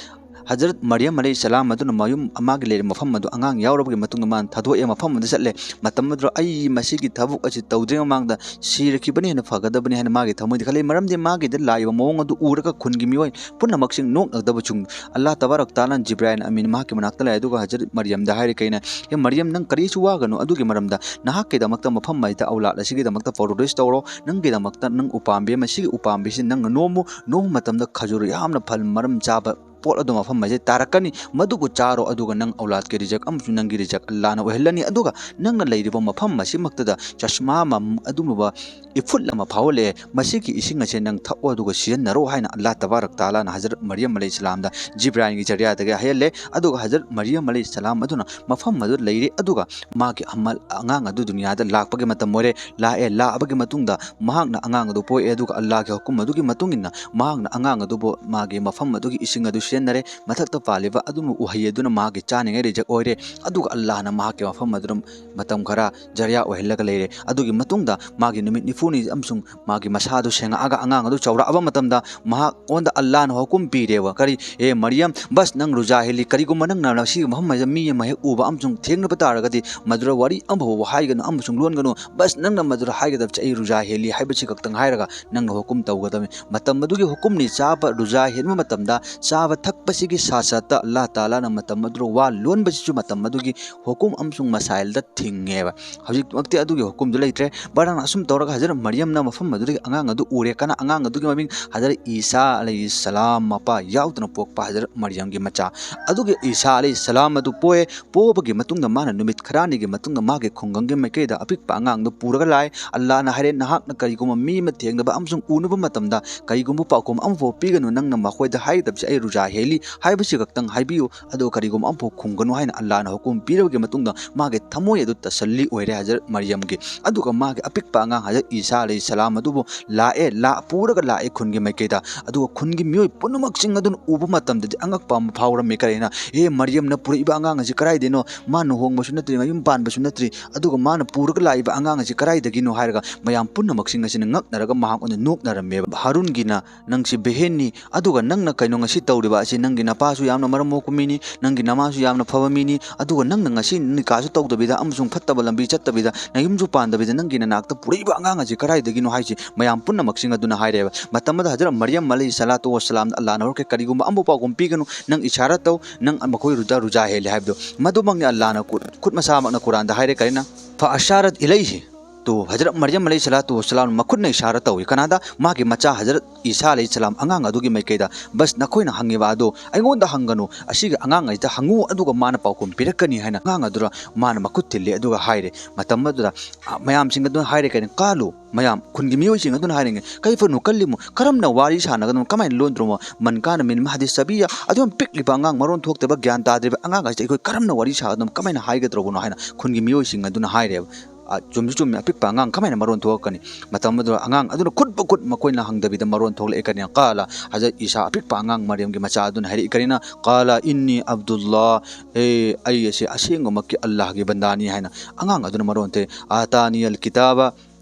ꯍꯖꯔꯠ ꯃꯔꯤꯌꯝ ꯑꯂꯩꯍꯤ ꯁꯂꯥꯝ ꯑꯗꯨꯅ ꯃꯌꯨꯝ, ꯃꯥꯒꯤ ꯂꯩꯔꯤꯕ ꯃꯐꯝ ꯑꯗꯨ ꯑꯉꯥꯡ ꯌꯥꯎꯔꯕꯒꯤ ꯃꯇꯨꯡꯗ ꯃꯥꯅ ꯊꯥꯗꯣꯛꯑꯦ, ꯃꯐꯝ ꯑꯗꯨꯗ ꯆꯠꯂꯦ꯫ ꯃꯇꯝ ꯑꯗꯨꯗ ꯑꯩ ꯃꯁꯤꯒꯤ ꯊꯕꯛ ꯑꯁꯤ ꯇꯧꯗ꯭ꯔꯤꯉꯩ ꯃꯃꯥꯡꯗ ꯁꯤꯔꯈꯤꯕꯅ ꯍꯦꯟꯅ ꯐꯒꯗꯕꯅꯤ ꯍꯥꯏꯅ ꯃꯥꯒꯤ ꯊꯃꯣꯏꯗ ꯈꯜꯂꯤ꯫ ꯃꯔꯝꯗꯤ ꯃꯥꯒꯤꯗ ꯂꯥꯛꯏꯕ ꯃꯑꯣꯡ ꯑꯗꯨ ꯎꯔꯒ ꯈꯨꯟꯒꯤ ꯃꯤꯑꯣꯏ ꯄꯨꯝꯅꯃꯛꯁꯤ ꯅꯣꯛꯅꯒꯗꯕ ꯆꯨꯝ꯫ ꯑꯜꯂꯥꯍ ꯇꯕꯥꯔꯛ ꯇꯥꯂꯥꯅ ꯖꯤꯕ꯭ꯔꯥꯏꯜ ꯑꯃꯤꯟ ꯃꯍꯥꯛꯀꯤ ꯃꯅꯥꯛꯇ ꯂꯥꯛꯑꯦ, ꯑꯗꯨꯒ ꯍꯖꯔꯠ ꯃꯔꯤꯌꯝꯗ ꯍꯥꯏꯔꯤ ꯀꯩꯅ, "ꯍꯦ ꯃꯔꯤꯌꯝ, ꯅꯪ ꯀꯔꯤꯁꯨ ꯋꯥꯒꯅꯨ, ꯑꯗꯨꯒꯤ ꯃꯔꯝꯗ ꯅꯍꯥꯛꯀꯤꯗꯃꯛꯇ ꯃꯐꯝ ꯑꯁꯤꯗ ꯑꯧꯂꯥꯗ ꯑꯁꯤꯒꯤꯗꯃꯛꯇ ꯄ꯭ꯔꯣꯗ꯭ꯌꯨꯁ ꯇꯧꯔꯣ, ꯅꯪꯒꯤꯗꯃꯛꯇ ꯅꯪ ꯎꯄꯥꯝꯕꯤ ꯑꯃ, ꯁꯤꯒꯤ ꯎꯄꯥꯝꯕꯤꯁꯤ ꯅꯪꯅ ꯅꯣꯝꯃꯨ, ꯅꯣꯝꯕ ꯃꯇꯝꯗ ꯈꯖꯨꯔ ꯌꯥꯝꯅ ꯐꯜ ꯃꯔꯝ ꯆꯥꯕ ꯄꯣꯠ ꯑꯗꯨ ꯃꯐꯝ ꯑꯁꯤꯗ ꯇꯥꯔꯛꯀꯅꯤ, ꯃꯗꯨꯕꯨ ꯆꯥꯔꯣ, ꯑꯗꯨꯒ ꯅꯪ ꯑꯧꯂꯥꯗꯀꯤ ꯔꯤꯖꯛ ꯑꯃꯁꯨꯡ ꯅꯪꯒꯤ ꯔꯤꯖꯛ ꯑꯜꯂꯥꯅ ꯑꯣꯏꯍꯜꯂꯅꯤ, ꯑꯗꯨꯒ ꯅꯪꯅ ꯂꯩꯔꯤꯕ ꯃꯐꯝ ꯑꯁꯤꯃꯛꯇꯗ ꯆꯁꯃꯥ ꯑꯃ, ꯑꯗꯨꯒꯨꯝꯂꯕ ꯏꯐꯨꯠ ꯑꯃ ꯐꯥꯎꯍꯜꯂꯛꯑꯦ, ꯃꯁꯤꯒꯤ ꯏꯁꯤꯡ ꯑꯁꯦ ꯅꯪ ꯊꯛꯑꯣ ꯑꯗꯨꯒ ꯁꯤꯖꯤꯟꯅꯔꯣ" ꯍꯥꯏꯅ ꯑꯜꯂꯥꯍ ꯇꯕꯥꯔꯛ ꯇꯥꯂꯥꯅ ꯍꯖꯔꯠ ꯃꯔꯤꯌꯝ ꯑꯂꯩꯍꯤ ꯁꯂꯥꯝꯗ ꯖꯤꯕ꯭ꯔꯥꯏꯜꯒꯤ ꯖꯔꯤꯌꯥꯗꯒꯤ ꯍꯥꯏꯍꯜꯂꯦ꯫ ꯑꯗꯨꯒ ꯍꯖꯔꯠ ꯃꯔꯤꯌꯝ ꯑꯂꯩꯍꯤ ꯁꯂꯥꯝ ꯑꯗꯨꯅ ꯃꯐꯝ ꯑꯗꯨꯗ ꯂꯩꯔꯦ, ꯑꯗꯨꯒ ꯃꯥꯒꯤ ꯑꯃꯜ, ꯑꯉꯥꯡ ꯑꯗꯨ ꯗꯨꯅꯤꯌꯥꯗ ꯂꯥꯛꯄꯒꯤ ꯃꯇꯝ ꯑꯣꯏꯔꯦ꯫ ꯂꯥꯛꯑꯦ, ꯂꯥꯛꯑꯕꯒꯤ ꯃꯇꯨꯡꯗ ꯃꯍꯥꯛꯅ ꯑꯉꯥꯡ ꯑꯗꯨ ꯄꯣꯛꯑꯦ, ꯑꯗꯨꯒ ꯑꯜꯂꯥꯍꯒꯤ ꯍꯨꯀꯨꯝ ꯑꯗꯨꯒꯤ ꯃꯇꯨꯡ ꯏꯟꯅ ꯃꯍꯥꯛꯅ ꯑꯉꯥꯡ ꯑꯗꯨꯕꯨ ꯃꯥꯒꯤ ꯃꯐꯝ ꯑꯗꯨꯒꯤ ꯏꯁꯤꯡ ꯑꯗꯨ ꯁꯤꯖꯤꯟꯅꯔꯦ, ꯃꯊꯛꯇ ꯄꯥꯜꯂꯤꯕ ꯑꯗꯨꯝꯕ ꯎꯍꯩ ꯑꯗꯨꯅ ꯃꯥꯒꯤ ꯆꯥꯅꯤꯡꯉꯥꯏ ꯔꯤꯖꯛ ꯑꯣꯏꯔꯦ, ꯑꯗꯨꯒ ꯑꯜꯂꯥꯍꯅ ꯃꯍꯥꯛꯀꯤ ꯃꯐꯝ ꯑꯗꯨꯗ ꯃꯇꯝ ꯈꯔ ꯖꯔꯤꯌꯥ ꯑꯣꯏꯍꯜꯂꯒ ꯂꯩꯔꯦ꯫ ꯑꯗꯨꯒꯤ ꯃꯇꯨꯡꯗ ꯃꯥꯒꯤ ꯅꯨꯃꯤꯠ ꯅꯤꯐꯨꯅꯤ ꯑꯃꯁꯨꯡ ꯃꯥꯒꯤ ꯃꯁꯥꯗꯨ ꯁꯦꯡꯉꯛꯑꯒ ꯑꯉꯥꯡ ꯑꯗꯨ ꯆꯥꯎꯔꯛꯑꯕ ꯃꯇꯝꯗ ꯃꯍꯥꯛꯉꯣꯟꯗ ꯑꯜꯂꯥꯍꯅ ꯍꯨꯀꯨꯝ ꯄꯤꯔꯦꯕ, ꯀꯔꯤ, "ꯑꯦ ꯃꯔꯤꯌꯝ, ꯕꯁ ꯅꯪ ꯔꯨꯖꯥ ꯍꯦꯜꯂꯤ, ꯀꯔꯤꯒꯨꯝꯕ ꯅꯪꯅ ꯃꯁꯤꯒꯤ ꯃꯐꯝ ꯑꯁꯤꯗ ꯃꯤ ꯑꯃ ꯍꯦꯛ ꯎꯕ ꯑꯃꯁꯨꯡ ꯊꯦꯡꯅꯕ ꯇꯥꯔꯒꯗꯤ ꯃꯗꯨꯗ ꯋꯥꯔꯤ ꯑꯃꯐꯥꯎꯕ ꯍꯥꯏꯒꯅꯨ ꯑꯃꯁꯨꯡ ꯂꯣꯟꯒꯅꯨ, ꯕꯁ ꯅꯪꯅ ꯃꯗꯨꯗ ꯍꯥꯏꯒꯗꯕꯁꯦ ꯑꯩ ꯔꯨꯖꯥ ꯍꯦꯜꯂꯤ ꯍꯥꯏꯕꯁꯤ ꯈꯛꯇꯪ ꯍꯥꯏꯔꯒ ꯅꯪꯅ ꯍꯨꯀꯨꯝ ꯇꯧꯒꯗꯕꯅꯤ"꯫ ꯃꯇꯝ ꯑꯗꯨꯒꯤ ꯍꯨꯀꯨꯝꯅꯤ ꯆꯥꯕ, ꯔꯨꯖꯥ ꯍꯦꯟꯕ ꯃꯇꯝꯗ ꯆꯥꯕ ꯊꯛꯄꯁꯤꯒꯤ ꯁꯥꯁꯠꯇ ꯑꯜꯂꯥꯍ ꯇꯥꯂꯥꯅ ꯃꯇꯝ ꯑꯗꯨꯗ ꯋꯥ ꯂꯣꯟꯕꯁꯤꯁꯨ ꯃꯇꯝ ꯑꯗꯨꯒꯤ ꯍꯨꯀꯨꯝ ꯑꯃꯁꯨꯡ ꯃꯁꯥꯏꯜꯗ ꯊꯤꯡꯉꯦꯕ꯫ ꯍꯧꯖꯤꯛꯃꯛꯇꯤ ꯑꯗꯨꯒꯤ ꯍꯨꯀꯨꯝꯗꯨ ꯂꯩꯇ꯭ꯔꯦ꯫ ꯕꯔꯥꯟ ꯑꯁꯨꯝ ꯇꯧꯔꯒ ꯍꯖꯔꯠ ꯃꯔꯤꯌꯝꯅ ꯃꯐꯝ ꯑꯗꯨꯗꯒꯤ ꯑꯉꯥꯡ ꯑꯗꯨ ꯎꯔꯦ꯫ ꯀꯅꯥ? ꯑꯉꯥꯡ ꯑꯗꯨꯒꯤ ꯃꯃꯤꯡ ꯍꯖꯔꯠ ꯏꯁꯥ ꯑꯂꯩꯍꯤ ꯁꯂꯥꯝ, ꯃꯄꯥ ꯌꯥꯎꯗꯅ ꯄꯣꯛꯄ ꯍꯖꯔꯠ ꯃꯔꯤꯌꯝꯒꯤ ꯃꯆꯥ꯫ ꯑꯗꯨꯒꯤ ꯏꯁꯥ ꯑꯂꯩꯍꯤ ꯁꯂꯥꯝ ꯑꯗꯨ ꯄꯣꯛꯑꯦ꯫ ꯄꯣꯛꯑꯕꯒꯤ ꯃꯇꯨꯡꯗ ꯃꯥꯅ ꯅꯨꯃꯤꯠ ꯈꯔꯅꯤꯒꯤ ꯃꯇꯨꯡꯗ ꯃꯥꯒꯤ ꯈꯨꯡꯒꯪꯒꯤ ꯃꯥꯏꯀꯩꯗ ꯑꯄꯤꯛꯄ ꯑꯉꯥꯡꯗꯨ ꯄꯨꯔꯒ ꯂꯥꯛꯑꯦ꯫ ꯑꯜꯂꯥꯍꯅ ꯍꯥꯏꯔꯦ, "ꯅꯍꯥꯛꯅ ꯀꯔꯤꯒꯨꯝꯕ ꯃꯤ ꯑꯃ ꯊꯦꯡꯅꯕ ꯑꯃꯁꯨꯡ ꯎꯅꯕ ꯃꯇꯝꯗ ꯀꯔꯤꯒꯨꯝꯕ ꯄꯥꯎꯈꯨꯝ ꯑꯃꯐꯥꯎ ꯄꯤꯒꯅꯨ, ꯅꯪꯅ ꯃꯈꯣꯏꯗ ꯍꯥꯏꯒꯗꯕꯁꯤ ꯑꯩ ꯔꯨꯖꯥ ꯍꯦꯜꯂꯤ ꯍꯥꯏꯕꯁꯤ ꯈꯛꯇꯪ ꯍꯥꯏꯕꯤꯌꯨ, ꯑꯗꯨꯒ ꯀꯔꯤꯒꯨꯝꯕ ꯑꯃꯐꯥꯎ ꯈꯨꯝꯒꯅꯨ ꯍꯥꯏꯅ ꯑꯜꯂꯥꯍꯅ ꯍꯨꯀꯨꯝ ꯄꯤꯔꯕꯒꯤ ꯃꯇꯨꯡꯗ ꯃꯥꯒꯤ ꯊꯃꯣꯏ ꯑꯗꯨ ꯇꯁꯜꯂꯤ ꯑꯣꯏꯔꯦ ꯍꯖꯔꯠ ꯃꯔꯤꯌꯝꯒꯤ꯫ ꯑꯗꯨꯒ ꯃꯥꯒꯤ ꯑꯄꯤꯛꯄ ꯑꯉꯥꯡ ꯍꯖꯔꯠ ꯏꯁꯥ ꯑꯂꯩꯍꯤ ꯁꯂꯥꯝ ꯑꯗꯨꯕꯨ ꯂꯥꯛꯑꯦ, ꯂꯥꯛ-, ꯄꯨꯔꯒ ꯂꯥꯛꯑꯦ ꯈꯨꯟꯒꯤ ꯃꯥꯏꯀꯩꯗ꯫ ꯑꯗꯨꯒ ꯈꯨꯟꯒꯤ ꯃꯤꯑꯣꯏ ꯄꯨꯝꯅꯃꯛꯁꯤꯡ ꯑꯗꯨꯅ ꯎꯕ ꯃꯇꯝꯗꯗꯤ ꯑꯉꯛꯄ ꯑꯃ ꯐꯥꯎꯔꯝꯃꯤ꯫ ꯀꯔꯤꯅ, "ꯑꯦ ꯃꯔꯤꯌꯝꯅ ꯄꯨꯔꯛꯏꯕ ꯑꯉꯥꯡ ꯑꯁꯤ ꯀꯗꯥꯏꯗꯩꯅꯣ? ꯃꯥ ꯂꯨꯍꯣꯡꯕꯁꯨ ꯅꯠꯇ꯭ꯔꯤ, ꯃꯌꯨꯝ ꯄꯥꯟꯕꯁꯨ ꯅꯠꯇ꯭ꯔꯤ, ꯑꯗꯨꯒ ꯃꯥꯅ ꯄꯨꯔꯒ ꯂꯥꯛꯏꯕ ꯑꯉꯥꯡ ꯑꯁꯤ ꯀꯗꯥꯏꯗꯒꯤꯅꯣ?" ꯍꯥꯏꯔꯒ ꯃꯌꯥꯝ ꯄꯨꯝꯅꯃꯛꯁꯤꯡ ꯑꯁꯤꯅ ꯉꯛꯅꯔꯒ ꯃꯍꯥꯛꯉꯣꯟꯗ ꯅꯣꯛꯅꯔꯝꯃꯦꯕ꯫ ꯍꯥꯔꯨꯟꯒꯤꯅ, "ꯅꯪꯁꯤ ꯕꯦꯍꯦꯟꯅꯤ, ꯑꯗꯨꯒ ꯅꯪꯅ ꯀꯩꯅꯣ ꯉꯁꯤ ꯇꯧꯔꯤꯕ ꯑꯁꯤ? ꯅꯪꯒꯤ ꯅꯄꯥꯁꯨ ꯌꯥꯝꯅ ꯃꯔꯝ ꯃꯣꯛꯄ ꯃꯤꯅꯤ, ꯅꯪꯒꯤ ꯅꯃꯥꯁꯨ ꯌꯥꯝꯅ ꯐꯕ ꯃꯤꯅꯤ, ꯑꯗꯨꯒ ꯅꯪꯅ ꯉꯁꯤ ꯅꯤꯀꯥꯁꯨ ꯇꯧꯗꯕꯤꯗ ꯑꯃꯁꯨꯡ ꯐꯠꯇꯕ ꯂꯝꯕꯤ ꯆꯠꯇꯕꯤꯗ ꯅꯌꯨꯝꯁꯨ ꯄꯥꯟꯗꯕꯤꯗ ꯅꯪꯒꯤ ꯅꯅꯥꯛꯇ ꯄꯨꯔꯛꯏꯕ ꯑꯉꯥꯡ ꯑꯁꯤ ꯀꯗꯥꯏꯗꯒꯤꯅꯣ?" ꯍꯥꯏꯁꯤ ꯃꯌꯥꯝ ꯄꯨꯝꯅꯃꯛꯁꯤꯡ ꯑꯗꯨꯅ ꯍꯥꯏꯔꯦꯕ꯫ ꯃꯇꯝ ꯑꯗꯨꯗ ꯍꯖꯔꯠ ꯃꯔꯤꯌꯝ ꯑꯂꯩꯍꯤ ꯁꯂꯥꯇꯨ ꯋꯥꯁꯂꯥꯝꯗ ꯑꯜꯂꯥꯍꯅ ꯍꯧꯔꯛꯀꯦ, "ꯀꯔꯤꯒꯨꯝꯕ ꯑꯃꯐꯥꯎ ꯄꯥꯎꯈꯨꯝ ꯄꯤꯒꯅꯨ, ꯅꯪ ꯏꯁꯥꯔꯥ ꯇꯧ, ꯅꯪ ꯃꯈꯣꯏ ꯔꯨꯖꯥ, ꯔꯨꯖꯥ ꯍꯦꯜꯂꯦ" ꯍꯥꯏꯕꯗꯣ꯫ ꯃꯗꯨꯃꯛꯅꯤ ꯑꯜꯂꯥꯍꯅ ꯈꯨꯠ, ꯈꯨꯠ ꯃꯁꯥꯃꯛꯅ ꯀꯨꯔꯥꯟꯗ ꯍꯥꯏꯔꯦ꯫ ꯀꯔꯤꯅ, "ꯐ ꯑꯁꯥꯔꯠ ꯏꯂꯩꯍꯤ"꯫ ꯇꯨ ꯍꯖꯔꯠ ꯃꯔꯤꯌꯝ ꯑꯂꯩꯍꯤ ꯁꯂꯥꯇꯨ ꯋꯥꯁꯂꯥꯝ ꯃꯈꯨꯠꯅ ꯏꯁꯥꯔꯥ ꯇꯧꯏ꯫ ꯀꯅꯥꯗ? ꯃꯥꯒꯤ ꯃꯆꯥ ꯍꯖꯔꯠ ꯏꯁꯥ ꯑꯂꯩꯍꯤ ꯁꯂꯥꯝ ꯑꯉꯥꯡ ꯑꯗꯨꯒꯤ ꯃꯥꯏꯀꯩꯗ꯫ "ꯕꯁ, ꯅꯈꯣꯏꯅ ꯍꯪꯉꯤꯕ ꯑꯗꯨ ꯑꯩꯉꯣꯟꯗ ꯍꯪꯒꯅꯨ, ꯑꯁꯤꯒꯤ ꯑꯉꯥꯡ ꯑꯁꯤꯗ ꯍꯪꯉꯨ, ꯑꯗꯨꯒ ꯃꯥꯅ ꯄꯥꯎꯈꯨꯝ ꯄꯤꯔꯛꯀꯅꯤ" ꯍꯥꯏꯅ ꯑꯉꯥꯡ ꯑꯗꯨꯗ ꯃꯥꯅ ꯃꯈꯨꯠ ꯊꯤꯜꯂꯦ꯫ ꯑꯗꯨꯒ ꯍꯥꯏꯔꯦ, ꯃꯇꯝ ꯑꯗꯨꯗ, ꯑ, ꯃꯌꯥꯝꯁꯤꯡ ꯑꯗꯨꯅ ꯍꯥꯏꯔꯦ꯫ ꯀꯩꯅꯣ, "ꯀꯥꯂꯨ"꯫ ꯃꯌꯥꯝ, ꯈꯨꯟꯒꯤ ꯃꯤꯑꯣꯏꯁꯤꯡ ꯑꯗꯨꯅ ꯍꯥꯏꯔꯤꯉꯩ, "ꯀꯩꯐ ꯅꯨꯀꯜꯂꯤꯃꯨ", ꯀꯔꯝꯅ ꯋꯥꯔꯤ ꯁꯥꯟꯅꯒꯗꯕꯅꯣ, ꯀꯃꯥꯏꯅ ꯂꯣꯟꯗ꯭ꯔꯣꯃꯣ? "ꯃꯟ ꯀꯥꯅ ꯃꯤꯟ ꯃꯍꯗꯤ ꯁꯕꯤꯌꯥ", ꯑꯗꯨ ꯌꯥꯝ ꯄꯤꯛꯂꯤꯕ ꯑꯉꯥꯡ, ꯃꯔꯣꯟ ꯊꯣꯛꯇꯕ, ꯒ꯭ꯌꯥꯟ ꯇꯥꯗ꯭ꯔꯤꯕ ꯑꯉꯥꯡ ꯑꯁꯤꯗ ꯑꯩꯈꯣꯏ ꯀꯔꯝꯅ ꯋꯥꯔꯤ ꯁꯥꯒꯗꯕꯅꯣ, ꯀꯃꯥꯏꯅ ꯍꯥꯏꯒꯗ꯭ꯔꯕꯅꯣ ꯍꯥꯏꯅ ꯈꯨꯟꯒꯤ ꯃꯤꯑꯣꯏꯁꯤꯡ ꯑꯗꯨꯅ ꯍꯥꯏꯔꯦꯕ꯫ ꯑ, ꯆꯨꯝꯁꯨ ꯆꯨꯝꯃꯤ, ꯑꯄꯤꯛꯄ ꯑꯉꯥꯡ ꯀꯃꯥꯏꯅ ꯃꯔꯣꯟ ꯊꯣꯛꯂꯛꯀꯅꯤ? ꯃꯇꯝ ꯑꯗꯨꯗ ꯑꯉꯥꯡ ꯑꯗꯨꯅ ꯈꯨꯠ ꯃꯈꯨꯠ ꯃꯈꯣꯏꯅ ꯍꯪꯗꯕꯤꯗ ꯃꯔꯣꯟ ꯊꯣꯛꯂꯛꯑꯦ꯫ ꯀꯔꯤꯅ? ꯀꯥꯂ, ꯍꯖꯔꯠ ꯏꯁꯥ ꯑꯄꯤꯛꯄ ꯑꯉꯥꯡ ꯃꯔꯤꯌꯝꯒꯤ ꯃꯆꯥ ꯑꯗꯨꯅ ꯍꯥꯏꯔꯛꯏ꯫ ꯀꯔꯤꯅ? "ꯀꯥꯂ ꯏꯟꯅꯤ ꯑꯕꯗꯨꯜꯂꯥ", "ꯑꯦ, ꯑꯩ ꯑꯁꯤ ꯑꯁꯦꯡꯕꯃꯛꯀꯤ ꯑꯜꯂꯥꯍꯒꯤ ꯕꯟꯗꯥꯅꯤ" ꯍꯥꯏꯅ ꯑꯉꯥꯡ ꯑꯗꯨꯅ ꯃꯔꯣꯟ ꯊꯣꯛꯑꯦ꯫ "ꯑꯇꯥꯅꯤ ꯑꯜ ꯀꯤꯇꯥꯕ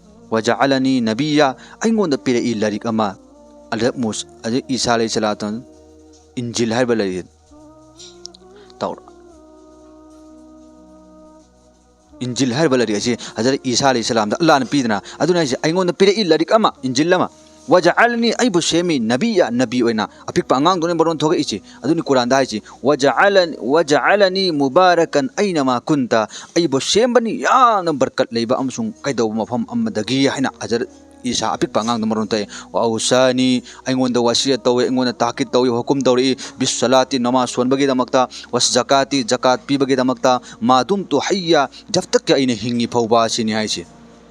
ꯋꯥ ꯖꯑꯂꯅꯤ ꯅꯕꯤꯌꯥ", ꯑꯩꯉꯣꯟꯗ ꯄꯤꯔꯛꯏ ꯂꯥꯏꯔꯤꯛ ꯑꯃ꯫ ꯍꯖꯔꯠ ꯃꯨꯁ-, ꯍꯖꯔꯠ ꯏꯁꯥ ꯑꯂꯩꯍꯤ ꯁꯂꯥꯇꯨ, ꯏꯟꯖꯤꯜ ꯍꯥꯏꯕ ꯂꯥꯏꯔꯤꯛ꯫ ꯇꯧꯔ-, ꯏꯟꯖꯤꯜ ꯍꯥꯏꯔꯤꯕ ꯂꯥꯏꯔꯤꯛ ꯑꯁꯤ ꯍꯖꯔꯠ ꯏꯁꯥ ꯑꯂꯩꯍꯤ ꯁꯂꯥꯝꯗ ꯑꯜꯂꯥꯍꯅ ꯄꯤꯗꯅ, ꯑꯗꯨꯅ ꯑꯩꯁꯦ, "ꯑꯩꯉꯣꯟꯗ ꯄꯤꯔꯛꯏ ꯂꯥꯏꯔꯤꯛ ꯑꯃ, ꯏꯟꯖꯤꯜ ꯑꯃ, ꯋꯥ ꯖꯑꯂꯅꯤ", ꯑꯩꯕꯨ ꯁꯦꯝꯃꯤ, "ꯅꯕꯤꯌꯥ", ꯅꯕꯤ ꯑꯣꯏꯅ꯫ ꯑꯄꯤꯛꯄ ꯑꯉꯥꯡꯗꯨꯅ ꯃꯔꯣꯟ ꯊꯣꯛꯂꯛꯏꯁꯤ꯫ ꯑꯗꯨꯅꯤ ꯀꯨꯔꯥꯟꯗ ꯍꯥꯏꯁꯤ, "ꯋꯥ ꯖꯑꯂ-, ꯋꯥ ꯖꯑꯂꯅꯤ ꯃꯨꯕꯥꯔꯀꯟ ꯑꯩꯅꯃꯥ ꯀꯨꯟꯇ", ꯑꯩꯕꯨ ꯁꯦꯝꯕꯅꯤ ꯌꯥꯝꯅ ꯕꯔꯀꯠ ꯂꯩꯕ ꯑꯃꯁꯨꯡ ꯀꯩꯗꯧꯕ ꯃꯐꯝ ꯑꯃꯗꯒꯤ ꯍꯥꯏꯅ ꯍꯖꯔꯠ ꯏꯁꯥ ꯑꯄꯤꯛꯄ ꯑꯉꯥꯡꯗꯨ ꯃꯔꯣꯟ ꯊꯣꯛꯑꯦ꯫ "ꯋꯥ ꯑꯧꯁꯥꯅꯤ", ꯑꯩꯉꯣꯟꯗ ꯋꯥꯁꯤꯌꯠ ꯇꯧꯏ, ꯑꯩꯉꯣꯟꯗ ꯇꯥꯀꯤꯠ ꯇꯧꯏ, ꯍꯨꯀꯨꯝ ꯇꯧꯔꯛꯏ, "ꯕꯤꯁ ꯁꯂꯥꯇꯤ", ꯅꯃꯥꯖ ꯁꯣꯟꯕꯒꯤꯗꯃꯛꯇ, "ꯋꯥꯁ ꯖꯀꯥꯇꯤ", ꯖꯀꯥꯠ ꯄꯤꯕꯒꯤꯗꯃꯛꯇ, "ꯃꯥ ꯗꯨꯝꯇꯨ ꯍꯩꯌꯥ", ꯖꯕ ꯇꯛꯀꯤ ꯑꯩꯅ ꯍꯤꯡꯉꯤ ꯐꯥꯎꯕ ꯑꯁꯤꯅꯤ ꯍꯥꯏꯁꯤ꯫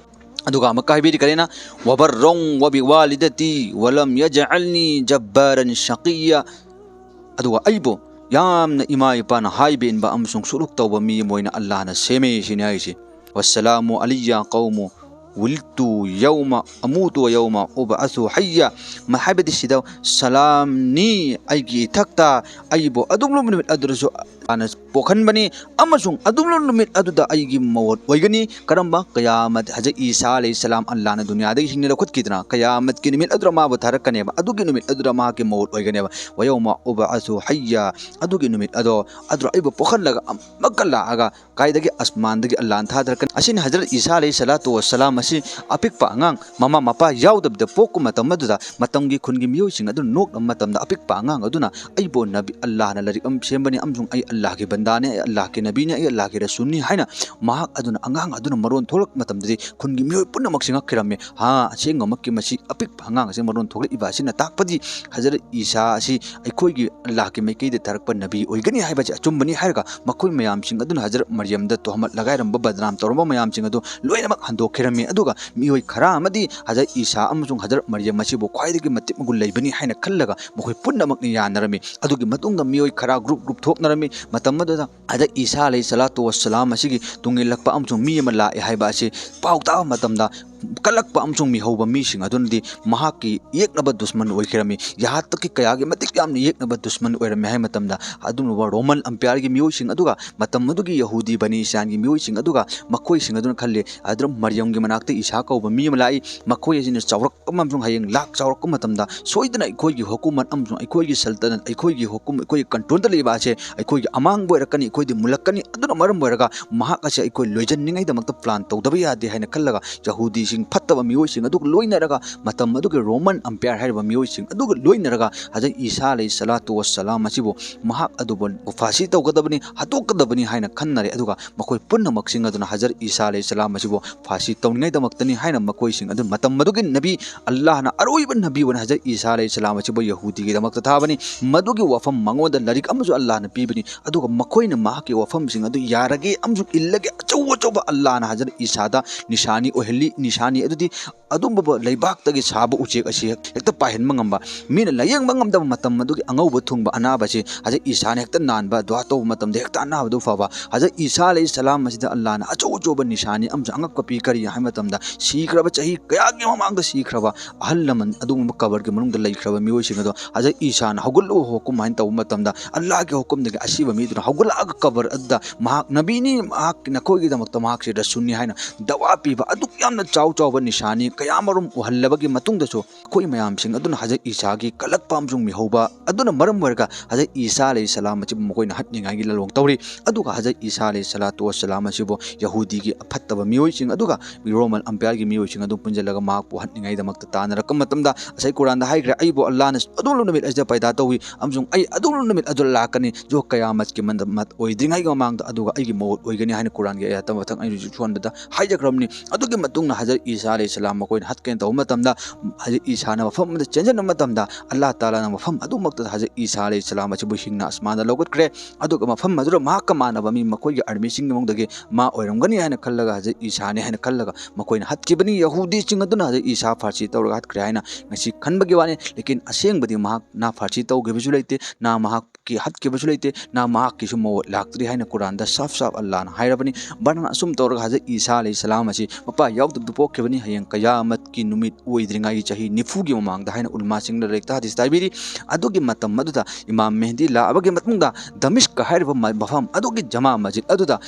ꯑꯗꯨꯒ ꯑꯃꯨꯛꯀ ꯍꯥꯏꯕꯤꯔꯤ ꯀꯔꯤꯅ, "ꯋꯥꯕꯔꯔꯣꯡ ꯋꯥꯕꯤ ꯋꯥꯂꯤꯗꯇꯤ ꯋꯥꯂꯝ ꯌꯥꯖꯑꯜꯅꯤ ꯖꯕꯥꯔꯟ ꯁꯀꯤꯌꯥ", ꯑꯗꯨꯒ ꯑꯩꯕꯨ ꯌꯥꯝꯅ ꯏꯃꯥ ꯏꯄꯥꯅ ꯍꯥꯏꯕ ꯏꯟꯕ ꯑꯃꯁꯨꯡ ꯁꯨꯂꯨꯛ ꯇꯧꯕ ꯃꯤ ꯑꯃ ꯑꯣꯏꯅ ꯑꯜꯂꯥꯍꯅ ꯁꯦꯝꯃꯦ ꯁꯤꯅꯤ ꯍꯥꯏꯁꯦ꯫ "ꯋꯥꯁꯁꯂꯥꯃꯨ ꯑꯂꯤꯌꯥ ꯀꯧꯃꯨ ꯋꯨꯂꯤꯗꯇꯨ ꯌꯧꯃ ꯑꯃꯨꯇꯨ ꯋ ꯌꯧꯃ ꯎꯕꯑꯁꯨ ꯍꯩꯌꯥ"꯫ ꯃ-, ꯍꯥꯏꯕꯗꯤ ꯁꯤꯗ ꯁꯂꯥꯝꯅꯤ ꯑꯩꯒꯤ ꯏꯊꯛꯇ, ꯑꯩꯕꯨ ꯑꯗꯨꯒꯨꯝꯂꯕ ꯅꯨꯃꯤꯠ ꯑꯗꯨꯗꯁꯨ ꯑꯜꯂꯥꯍꯅ ꯄꯣꯛꯍꯟꯕꯅꯤ, ꯑꯃꯁꯨꯡ ꯑꯗꯨꯒꯨꯝꯂꯕ ꯅꯨꯃꯤꯠ ꯑꯗꯨꯗ ꯑꯩꯒꯤ ꯃꯧꯋꯠ ꯑꯣꯏꯒꯅꯤ꯫ ꯀꯔꯝꯕ? ꯀꯌꯥꯃꯠ, ꯍꯖꯔꯠ ꯏꯁꯥ ꯑꯂꯩꯍꯤꯁꯁꯂꯥꯝ ꯑꯜꯂꯥꯍꯅ ꯗꯨꯅꯤꯌꯥꯗꯒꯤ ꯍꯤꯡꯅ ꯂꯧꯈꯠꯈꯤꯗꯅ ꯀꯌꯥꯃꯠꯀꯤ ꯅꯨꯃꯤꯠ ꯑꯗꯨꯗ ꯃꯥꯕꯨ ꯊꯥꯔꯛꯀꯅꯦꯕ, ꯑꯗꯨꯒꯤ ꯅꯨꯃꯤꯠ ꯑꯗꯨꯗ ꯃꯍꯥꯛꯀꯤ ꯃꯧꯋꯠ ꯑꯣꯏꯒꯅꯦꯕ꯫ "ꯋ ꯌꯧꯃ ꯎꯕꯑꯁꯨ ꯍꯩꯌꯥ", ꯑꯗꯨꯒꯤ ꯅꯨꯃꯤꯠ ꯑꯗꯣ, ꯑꯗꯨꯗ ꯑꯩꯕꯨ ꯄꯣꯛꯍꯜꯂꯒ ꯑꯃꯨꯛꯀ ꯂꯥꯛꯑꯒ ꯀꯥꯏꯗꯒꯤ? ꯑꯁꯃꯥꯟꯗꯒꯤ ꯑꯜꯂꯥꯍꯅ ꯊꯥꯗꯔꯛꯀꯅꯤ꯫ ꯑꯁꯤꯅꯤ ꯍꯖꯔꯠ ꯏꯁꯥ ꯑꯂꯩꯍꯤꯁꯁꯂꯥꯇꯨ ꯋꯥꯁꯁꯂꯥꯝ ꯑꯁꯤ ꯑꯄꯤꯛꯄ ꯑꯉꯥꯡ, ꯃꯃꯥ ꯃꯄꯥ ꯌꯥꯎꯗꯕꯤꯗ ꯄꯣꯛꯄ ꯃꯇꯝ ꯑꯗꯨꯗ ꯃꯇꯝꯒꯤ ꯈꯨꯟꯒꯤ ꯃꯤꯑꯣꯏꯁꯤꯡ ꯑꯗꯨꯅ ꯅꯣꯛꯂꯕ ꯃꯇꯝꯗ ꯑꯄꯤꯛꯄ ꯑꯉꯥꯡ ꯑꯗꯨꯅ "ꯑꯩꯕꯨ ꯅꯕꯤ, ꯑꯜꯂꯥꯍꯅ ꯂꯥꯏꯔꯤꯛ ꯑꯃ ꯁꯦꯝꯕꯅꯤ ꯑꯃꯁꯨꯡ ꯑꯩ ꯑꯜꯂꯥꯍꯒꯤ ꯕꯟꯗꯥꯅꯤ, ꯑꯩ ꯑꯜꯂꯥꯍꯒꯤ ꯅꯕꯤꯅꯤ, ꯑꯩ ꯑꯜꯂꯥꯍꯒꯤ ꯔꯁꯨꯜꯅꯤ" ꯍꯥꯏꯅ ꯃꯍꯥꯛ ꯑꯗꯨꯅ, ꯑꯉꯥꯡ ꯑꯗꯨꯅ ꯃꯔꯣꯟ ꯊꯣꯛꯂꯛꯄ ꯃꯇꯝꯗꯗꯤ ꯈꯨꯟꯒꯤ ꯃꯤꯑꯣꯏ ꯄꯨꯝꯅꯃꯛꯁꯤ ꯉꯛꯈꯤꯔꯝꯃꯤ꯫ ꯍꯥ, ꯑꯁꯦꯡꯕꯃꯛꯀꯤ ꯃꯁꯤ ꯑꯄꯤꯛꯄ ꯑꯉꯥꯡ ꯑꯁꯤ ꯃꯔꯣꯟ ꯊꯣꯛꯂꯛꯏꯕ ꯑꯁꯤꯅ ꯇꯥꯛꯄꯗꯤ ꯍꯖꯔꯠ ꯏꯁꯥ ꯑꯁꯤ ꯑꯩꯈꯣꯏꯒꯤ ꯑꯜꯂꯥꯍꯒꯤ ꯃꯥꯏꯀꯩꯗ ꯊꯥꯔꯛꯄ ꯅꯕꯤ ꯑꯣꯏꯒꯅꯤ ꯍꯥꯏꯕꯁꯤ ꯑꯆꯨꯝꯕꯅꯤ ꯍꯥꯏꯔꯒ ꯃꯈꯣꯏ ꯃꯌꯥꯝꯁꯤꯡ ꯑꯗꯨꯅ ꯍꯖꯔꯠ ꯃꯔꯤꯌꯝꯗ ꯇꯣꯍꯃꯠ ꯂꯒꯥꯏꯔꯝꯕ, ꯕꯗꯅꯥꯝ ꯇꯧꯔꯝꯕ ꯃꯌꯥꯝꯁꯤꯡ ꯑꯗꯨ ꯂꯣꯏꯅꯃꯛ ꯍꯟꯗꯣꯛꯈꯤꯔꯝꯃꯤ꯫ ꯑꯗꯨꯒ ꯃꯤꯑꯣꯏ ꯈꯔ ꯑꯃꯗꯤ ꯍꯖꯔꯠ ꯏꯁꯥ ꯑꯃꯁꯨꯡ ꯍꯖꯔꯠ ꯃꯔꯤꯌꯝ ꯑꯁꯤꯕꯨ ꯈ꯭ꯋꯥꯏꯗꯒꯤ ꯃꯇꯤꯛ ꯃꯒꯨꯟ ꯂꯩꯕꯅꯤ ꯍꯥꯏꯅ ꯈꯜꯂꯒ ꯃꯈꯣꯏ ꯄꯨꯝꯅꯃꯛꯅ ꯌꯥꯅꯔꯝꯃꯤ꯫ ꯑꯗꯨꯒꯤ ꯃꯇꯨꯡꯗ ꯃꯤꯑꯣꯏ ꯈꯔ ꯒ꯭ꯔꯨꯞ ꯒ꯭ꯔꯨꯞ ꯊꯣꯛꯅꯔꯝꯃꯤ꯫ ꯃꯇꯝ ꯑꯗꯨꯗ ꯍꯖꯔꯠ ꯏꯁꯥ ꯑꯂꯩꯍꯤꯁꯁꯂꯥꯇꯨ ꯋꯥꯁꯁꯂꯥꯝ ꯑꯁꯤꯒꯤ ꯇꯨꯡ ꯏꯜꯂꯛꯄ ꯑꯃꯁꯨꯡ ꯃꯤ ꯑꯃ ꯂꯥꯛꯑꯦ ꯍꯥꯏꯕ ꯑꯁꯤ ꯄꯥꯎ ꯇꯥꯕ ꯃꯇꯝꯗ ꯀꯜꯂꯛꯄ ꯑꯃꯁꯨꯡ ꯃꯤꯍꯧꯕ ꯃꯤꯁꯤꯡ ꯑꯗꯨꯅꯗꯤ ꯃꯍꯥꯛꯀꯤ ꯌꯦꯛꯅꯕ ꯗꯨꯁꯃꯟ ꯑꯣꯏꯈꯤꯔꯝꯃꯤ꯫ ꯌꯍꯥ ꯇꯛꯀꯤ ꯀꯌꯥꯒꯤ ꯃꯇꯤꯛ ꯌꯥꯝꯅ ꯌꯦꯛꯅꯕ ꯗꯨꯁꯃꯟ ꯑꯣꯏꯔꯝꯃꯤ ꯍꯥꯏ ꯃꯇꯝꯗ ꯑꯗꯨꯒꯨꯝꯂꯕ ꯔꯣꯃꯟ ꯑꯝꯄꯤꯌꯔꯒꯤ ꯃꯤꯑꯣꯏꯁꯤꯡ ꯑꯗꯨꯒ ꯃꯇꯝ ꯑꯗꯨꯒꯤ ꯌꯍꯨꯗꯤ ꯕꯅꯤ ꯏꯁꯔꯥꯏꯜꯒꯤ ꯃꯤꯑꯣꯏꯁꯤꯡ ꯑꯗꯨꯒ ꯃꯈꯣꯏꯁꯤꯡ ꯑꯗꯨꯅ ꯈꯜꯂꯤ, "ꯑꯗꯨꯅ ꯃꯔꯤꯌꯝꯒꯤ ꯃꯅꯥꯛꯇ ꯏꯁꯥ ꯀꯧꯕ ꯃꯤ ꯑꯃ ꯂꯥꯛꯏ, ꯃꯈꯣꯏ ꯑꯁꯤꯅ ꯆꯥꯎꯔꯛꯄ ꯑꯃꯁꯨꯡ ꯍꯌꯦꯡ ꯂꯥꯛ ꯆꯥꯎꯔꯛꯄ ꯃꯇꯝꯗ ꯁꯣꯏꯗꯅ ꯑꯩꯈꯣꯏꯒꯤ ꯍꯨꯀꯨꯃꯠ ꯑꯃꯁꯨꯡ ꯑꯩꯈꯣꯏꯒꯤ ꯁꯜꯇꯅꯠ, ꯑꯩꯈꯣꯏꯒꯤ ꯍꯨꯀꯨꯝ, ꯑꯩꯈꯣꯏꯒꯤ ꯀꯟꯇ꯭ꯔꯣꯜꯗ ꯂꯩꯕ ꯑꯁꯦ ꯑꯩꯈꯣꯏꯒꯤ ꯑꯃꯥꯡꯕ ꯑꯣꯏꯔꯛꯀꯅꯤ, ꯑꯩꯈꯣꯏꯗꯤ ꯃꯨꯜꯂꯛꯀꯅꯤ꯫ ꯑꯗꯨꯅ ꯃꯔꯝ ꯑꯣꯏꯔꯒ ꯃꯍꯥꯛ ꯑꯁꯦ ꯑꯩꯈꯣꯏ ꯂꯣꯏꯁꯤꯟꯅꯤꯡꯉꯥꯏꯗꯃꯛꯇ ꯄ꯭ꯂꯥꯟ ꯇꯧꯗꯕ ꯌꯥꯗꯦ" ꯍꯥꯏꯅ ꯈꯜꯂꯒ ꯌꯍꯨꯗꯤꯁꯤꯡ ꯐꯠꯇꯕ ꯃꯤꯑꯣꯏꯁꯤꯡ ꯑꯗꯨꯒ ꯂꯣꯏꯅꯔꯒ ꯃꯇꯝ ꯑꯗꯨꯒꯤ ꯔꯣꯃꯟ ꯑꯝꯄꯤꯌꯔ ꯍꯥꯏꯔꯤꯕ ꯃꯤꯑꯣꯏꯁꯤꯡ ꯑꯗꯨꯒ ꯂꯣꯏꯅꯔꯒ ꯍꯖꯔꯠ ꯏꯁꯥ ꯑꯂꯩꯍꯤꯁꯁꯂꯥꯇꯨ ꯋꯥꯁꯁꯂꯥꯝ ꯑꯁꯤꯕꯨ ꯃꯍꯥꯛ ꯑꯗꯨꯕꯨ ꯐꯥꯁꯤ ꯇꯧꯒꯗꯕꯅꯤ, ꯍꯥꯠꯇꯣꯛꯀꯗꯕꯅꯤ ꯍꯥꯏꯅ ꯈꯟꯅꯔꯦ꯫ ꯑꯗꯨꯒ ꯃꯈꯣꯏ ꯄꯨꯝꯅꯃꯛꯁꯤꯡ ꯑꯗꯨꯅ ꯍꯖꯔꯠ ꯏꯁꯥ ꯑꯂꯩꯍꯤꯁꯁꯂꯥꯝ ꯑꯁꯤꯕꯨ ꯐꯥꯁꯤ ꯇꯧꯅꯤꯡꯉꯥꯏꯗꯃꯛꯇꯅꯤ ꯍꯥꯏꯅ ꯃꯈꯣꯏꯁꯤꯡ ꯑꯗꯨ ꯃꯇꯝ ꯑꯗꯨꯒꯤ ꯅꯕꯤ, ꯑꯜꯂꯥꯍꯅ ꯑꯔꯣꯏꯕ ꯅꯕꯤ ꯑꯣꯏꯅ ꯍꯖꯔꯠ ꯏꯁꯥ ꯑꯂꯩꯍꯤꯁꯁꯂꯥꯝ ꯑꯁꯤꯕꯨ ꯌꯍꯨꯗꯤꯒꯤꯗꯃꯛꯇ ꯊꯥꯕꯅꯤ꯫ ꯃꯗꯨꯒꯤ ꯋꯥꯐꯝ ꯃꯉꯣꯟꯗ ꯂꯥꯏꯔꯤꯛ ꯑꯃꯁꯨ ꯑꯜꯂꯥꯍꯅ ꯄꯤꯕꯅꯤ꯫ ꯑꯗꯨꯒ ꯃꯈꯣꯏꯅ ꯃꯍꯥꯛꯀꯤ ꯋꯥꯐꯝꯁꯤꯡ ꯑꯗꯨ ꯌꯥꯔꯒꯦ ꯑꯃꯁꯨꯡ ꯏꯜꯂꯒꯦ ꯑꯆꯧ ꯑꯆꯧꯕ ꯑꯜꯂꯥꯍꯅ ꯍꯖꯔꯠ ꯏꯁꯥꯗ ꯅꯤꯁꯥꯅꯤ ꯑꯣꯏꯍꯜꯂꯤ꯫ ꯅꯤꯁꯥ ꯏꯁꯥꯅꯤ꯫ ꯑꯗꯨꯗꯤ ꯑꯗꯨꯝꯕ ꯂꯩꯕꯥꯛꯇꯒꯤ ꯁꯥꯕ ꯎꯆꯦꯛ ꯑꯁꯤ ꯍꯦꯛ-, ꯍꯦꯛꯇ ꯄꯥꯏꯍꯟꯕ ꯉꯝꯕ, ꯃꯤꯅ ꯂꯥꯌꯦꯡꯕ ꯉꯝꯗꯕ ꯃꯇꯝ ꯑꯗꯨꯒꯤ ꯑꯉꯧꯕ ꯊꯨꯡꯕ ꯑꯅꯥꯕꯁꯤ ꯍꯖꯔꯠ ꯏꯁꯥꯅ ꯍꯦꯛꯇ ꯅꯥꯟꯕ, ꯗꯨꯋꯥ ꯇꯧꯕ ꯃꯇꯝꯗ ꯍꯦꯛꯇ ꯑꯅꯥꯕꯗꯨ ꯐꯕ꯫ ꯍꯖꯔꯠ ꯏꯁꯥ ꯑꯂꯩꯍꯤ ꯁꯂꯥꯝ ꯑꯁꯤꯗ ꯑꯜꯂꯥꯍꯅ ꯑꯆꯧ ꯑꯆꯧꯕ ꯅꯤꯁꯥꯅꯤ ꯑꯃꯁꯨꯡ ꯑꯉꯛꯄ ꯄꯤ꯫ ꯀꯔꯤ ꯍꯥꯏꯕ ꯃꯇꯝꯗ, ꯁꯤꯈ꯭ꯔꯕ ꯆꯍꯤ ꯀꯌꯥꯒꯤ ꯃꯃꯥꯡꯗ ꯁꯤꯈ꯭ꯔꯕ ꯑꯍꯜ ꯂꯃꯟ ꯑꯗꯨꯒꯨꯝꯕ ꯀꯕꯔꯒꯤ ꯃꯅꯨꯡꯗ ꯂꯩꯈ꯭ꯔꯕ ꯃꯤꯑꯣꯏꯁꯤꯡ ꯑꯗꯣ ꯍꯖꯔꯠ ꯏꯁꯥꯅ ꯍꯧꯒꯠꯂꯛꯎ ꯍꯨꯀꯨꯝ ꯍꯥꯏꯅ ꯇꯧꯕ ꯃꯇꯝꯗ, ꯑꯜꯂꯥꯍꯒꯤ ꯍꯨꯀꯨꯝꯗꯒꯤ ꯑꯁꯤꯕ ꯃꯤꯗꯨꯅ ꯍꯧꯒꯠꯂꯛꯑꯒ ꯀꯕꯔ ꯑꯗꯨꯗ ꯃꯍꯥꯛ ꯅꯕꯤꯅꯤ, ꯃꯍꯥꯛ ꯅꯈꯣꯏꯒꯤꯗꯃꯛꯇ ꯃꯍꯥꯛꯁꯤ ꯔꯁꯨꯜꯅꯤ ꯍꯥꯏꯅ ꯗꯋꯥ ꯄꯤꯕ, ꯑꯗꯨꯛ ꯌꯥꯝꯅ ꯆꯥꯎ ꯆꯥꯎꯕ ꯅꯤꯁꯥꯅꯤ ꯀꯌꯥꯃꯔꯨꯝ ꯎꯍꯜꯂꯕꯒꯤ ꯃꯇꯨꯡꯗꯁꯨ, ꯑꯩꯈꯣꯏ ꯃꯌꯥꯝꯁꯤꯡ ꯑꯗꯨꯅ ꯍꯖꯔꯠ ꯏꯁꯥꯒꯤ ꯀꯜꯂꯛꯄ ꯑꯃꯁꯨꯡ ꯃꯤꯍꯧꯕ ꯑꯗꯨꯅ ꯃꯔꯝ ꯑꯣꯏꯔꯒ ꯍꯖꯔꯠ ꯏꯁꯥ ꯑꯂꯩꯍꯤ ꯁꯂꯥꯝ ꯑꯁꯤꯕꯨ ꯃꯈꯣꯏꯅ ꯍꯠꯅꯤꯡꯉꯥꯏꯒꯤ ꯂꯥꯂꯣꯡ ꯇꯧꯔꯤ꯫ ꯑꯗꯨꯒ ꯍꯖꯔꯠ ꯏꯁꯥ ꯑꯂꯩꯍꯤ ꯁꯂꯥꯇꯨ ꯋꯁꯁꯂꯥꯝ ꯑꯁꯤꯕꯨ ꯌꯍꯨꯗꯤꯒꯤ ꯑꯐꯠꯇꯕ ꯃꯤꯑꯣꯏꯁꯤꯡ ꯑꯗꯨꯒ ꯔꯣꯃꯟ ꯑꯝꯄꯤꯌꯔꯒꯤ ꯃꯤꯑꯣꯏꯁꯤꯡ ꯑꯗꯨ ꯄꯨꯟꯁꯤꯜꯂꯒ ꯃꯍꯥꯛꯄꯨ ꯍꯠꯅꯤꯡꯉꯥꯏꯗꯃꯛꯇ ꯇꯥꯟꯅꯔꯛꯄ ꯃꯇꯝꯗ, ꯉꯁꯥꯏ ꯀꯨꯔꯥꯟꯗ ꯍꯥꯏꯈ꯭ꯔꯦ, "ꯑꯩꯕꯨ ꯑꯜꯂꯥꯍꯅ ꯑꯗꯨꯒꯨꯝꯕ ꯅꯨꯃꯤꯠ ꯑꯁꯤꯗ ꯄꯩꯗꯥ ꯇꯧꯏ ꯑꯃꯁꯨꯡ ꯑꯩ ꯑꯗꯨꯒꯨꯝꯕ ꯅꯨꯃꯤꯠ ꯑꯗꯨ ꯂꯥꯛꯀꯅꯤ, ꯌꯣ ꯀꯌꯥꯃꯠꯀꯤ ꯃꯟꯗ-, ꯃꯠ ꯑꯣꯏꯗ꯭ꯔꯤꯉꯩꯒꯤ ꯃꯃꯥꯡꯗ, ꯑꯗꯨꯒ ꯑꯩꯒꯤ ꯃꯧꯠ ꯑꯣꯏꯒꯅꯤ" ꯍꯥꯏꯅ ꯀꯨꯔꯥꯟꯒꯤ ꯑꯌꯥꯠ ꯑꯃ ꯃꯊꯪ ꯑꯩꯅ ꯍꯧꯖꯤꯛ ꯁꯣꯟꯕꯗ ꯍꯥꯏꯖꯈ꯭ꯔꯕꯅꯤ꯫ ꯑꯗꯨꯒꯤ ꯃꯇꯨꯡꯗ ꯍꯖꯔꯠ ꯏꯁꯥ ꯑꯂꯩꯍꯤ ꯁꯂꯥꯝ ꯃꯈꯣꯏꯅ ꯍꯠꯀꯦꯅ ꯇꯧꯕ ꯃꯇꯝꯗ, ꯍꯖꯔꯠ ꯏꯁꯥꯅ ꯃꯐꯝ ꯑꯃꯗ ꯆꯦꯟꯁꯤꯟꯕ ꯃꯇꯝꯗ, ꯑꯜꯂꯥꯍ ꯇꯥꯂꯥꯅ ꯃꯐꯝ ꯑꯗꯨꯃꯛꯇꯗ ꯍꯖꯔꯠ ꯏꯁꯥ ꯑꯂꯩꯍꯤ ꯁꯂꯥꯝ ꯑꯁꯤꯕꯨ ꯍꯤꯡꯅ ꯑꯁꯃꯥꯟꯗ ꯂꯧꯈꯠꯈ꯭ꯔꯦ꯫ ꯑꯗꯨꯒ ꯃꯐꯝ ꯑꯗꯨꯗ ꯃꯍꯥꯛꯀ ꯃꯥꯟꯅꯕ ꯃꯤ ꯃꯈꯣꯏꯒꯤ ꯑꯥꯔꯃꯤꯁꯤꯡꯒꯤ ꯃꯅꯨꯡꯗꯒꯤ ꯃꯥ ꯑꯣꯏꯔꯝꯒꯅꯤ ꯍꯥꯏꯅ ꯈꯜꯂꯒ ꯍꯖꯔꯠ ꯏꯁꯥꯅꯤ ꯍꯥꯏꯅ ꯈꯜꯂꯒ ꯃꯈꯣꯏꯅ ꯍꯠꯈꯤꯕꯅꯤ꯫ ꯌꯍꯨꯗꯤꯁꯤꯡ ꯑꯗꯨꯅ ꯍꯖꯔꯠ ꯏꯁꯥ ꯐꯥꯔꯁꯤ ꯇꯧꯔꯒ ꯍꯠꯈ꯭ꯔꯦ ꯍꯥꯏꯅ ꯉꯁꯤ ꯈꯟꯕꯒꯤ ꯋꯥꯅꯤ꯫ ꯂꯦꯀꯤꯟ ꯑꯁꯦꯡꯕꯗꯤ ꯃꯍꯥꯛ ꯅꯥ ꯐꯥꯔꯁꯤ ꯇꯧꯈꯤꯕꯁꯨ ꯂꯩꯇꯦ, ꯅꯥ ꯃꯍꯥꯛꯀꯤ ꯍꯠꯈꯤꯕꯁꯨ ꯂꯩꯇꯦ, ꯅꯥ ꯃꯍꯥꯛꯀꯤꯁꯨ ꯃꯧ ꯂꯥꯛꯇ꯭ꯔꯤ ꯍꯥꯏꯅ ꯀꯨꯔꯥꯟꯗ ꯁꯥꯐ ꯁꯥꯐ ꯑꯜꯂꯥꯍꯅ ꯍꯥꯏꯔꯕꯅꯤ꯫ ꯕꯔꯅ ꯑꯁꯨꯝ ꯇꯧꯔꯒ ꯍꯖꯔꯠ ꯏꯁꯥ ꯑꯂꯩꯍꯤ ꯁꯂꯥꯝ ꯑꯁꯤ ꯃꯄꯥ ꯌꯥꯎꯗꯕꯗꯨ ꯄꯣꯛꯈꯤꯕꯅꯤ꯫ ꯍꯌꯦꯡ ꯀꯌꯥꯃꯠꯀꯤ ꯅꯨꯃꯤꯠ ꯑꯣꯏꯗ꯭ꯔꯤꯉꯩꯒꯤ ꯆꯍꯤ ꯅꯤꯐꯨꯒꯤ ꯃꯃꯥꯡꯗ ꯍꯥꯏꯅ ꯎꯂꯃꯥꯁꯤꯡꯅ ꯂꯥꯏꯔꯤꯛꯇ ꯍꯗꯤꯁꯇ ꯍꯥꯏꯕꯤꯔꯤ꯫ ꯑꯗꯨꯒꯤ ꯃꯇꯝ ꯑꯗꯨꯗ ꯏꯃꯥꯝ ꯃꯦꯍꯗꯤ ꯂꯥꯛꯑꯕꯒꯤ ꯃꯇꯨꯡꯗ ꯗꯃꯤꯁꯀ ꯍꯥꯏꯔꯤꯕ ꯃ-, ꯃꯐꯝ ꯑꯗꯨꯒꯤ ꯖꯃꯥ ꯃꯁꯖꯤꯗ ꯑꯗꯨꯗ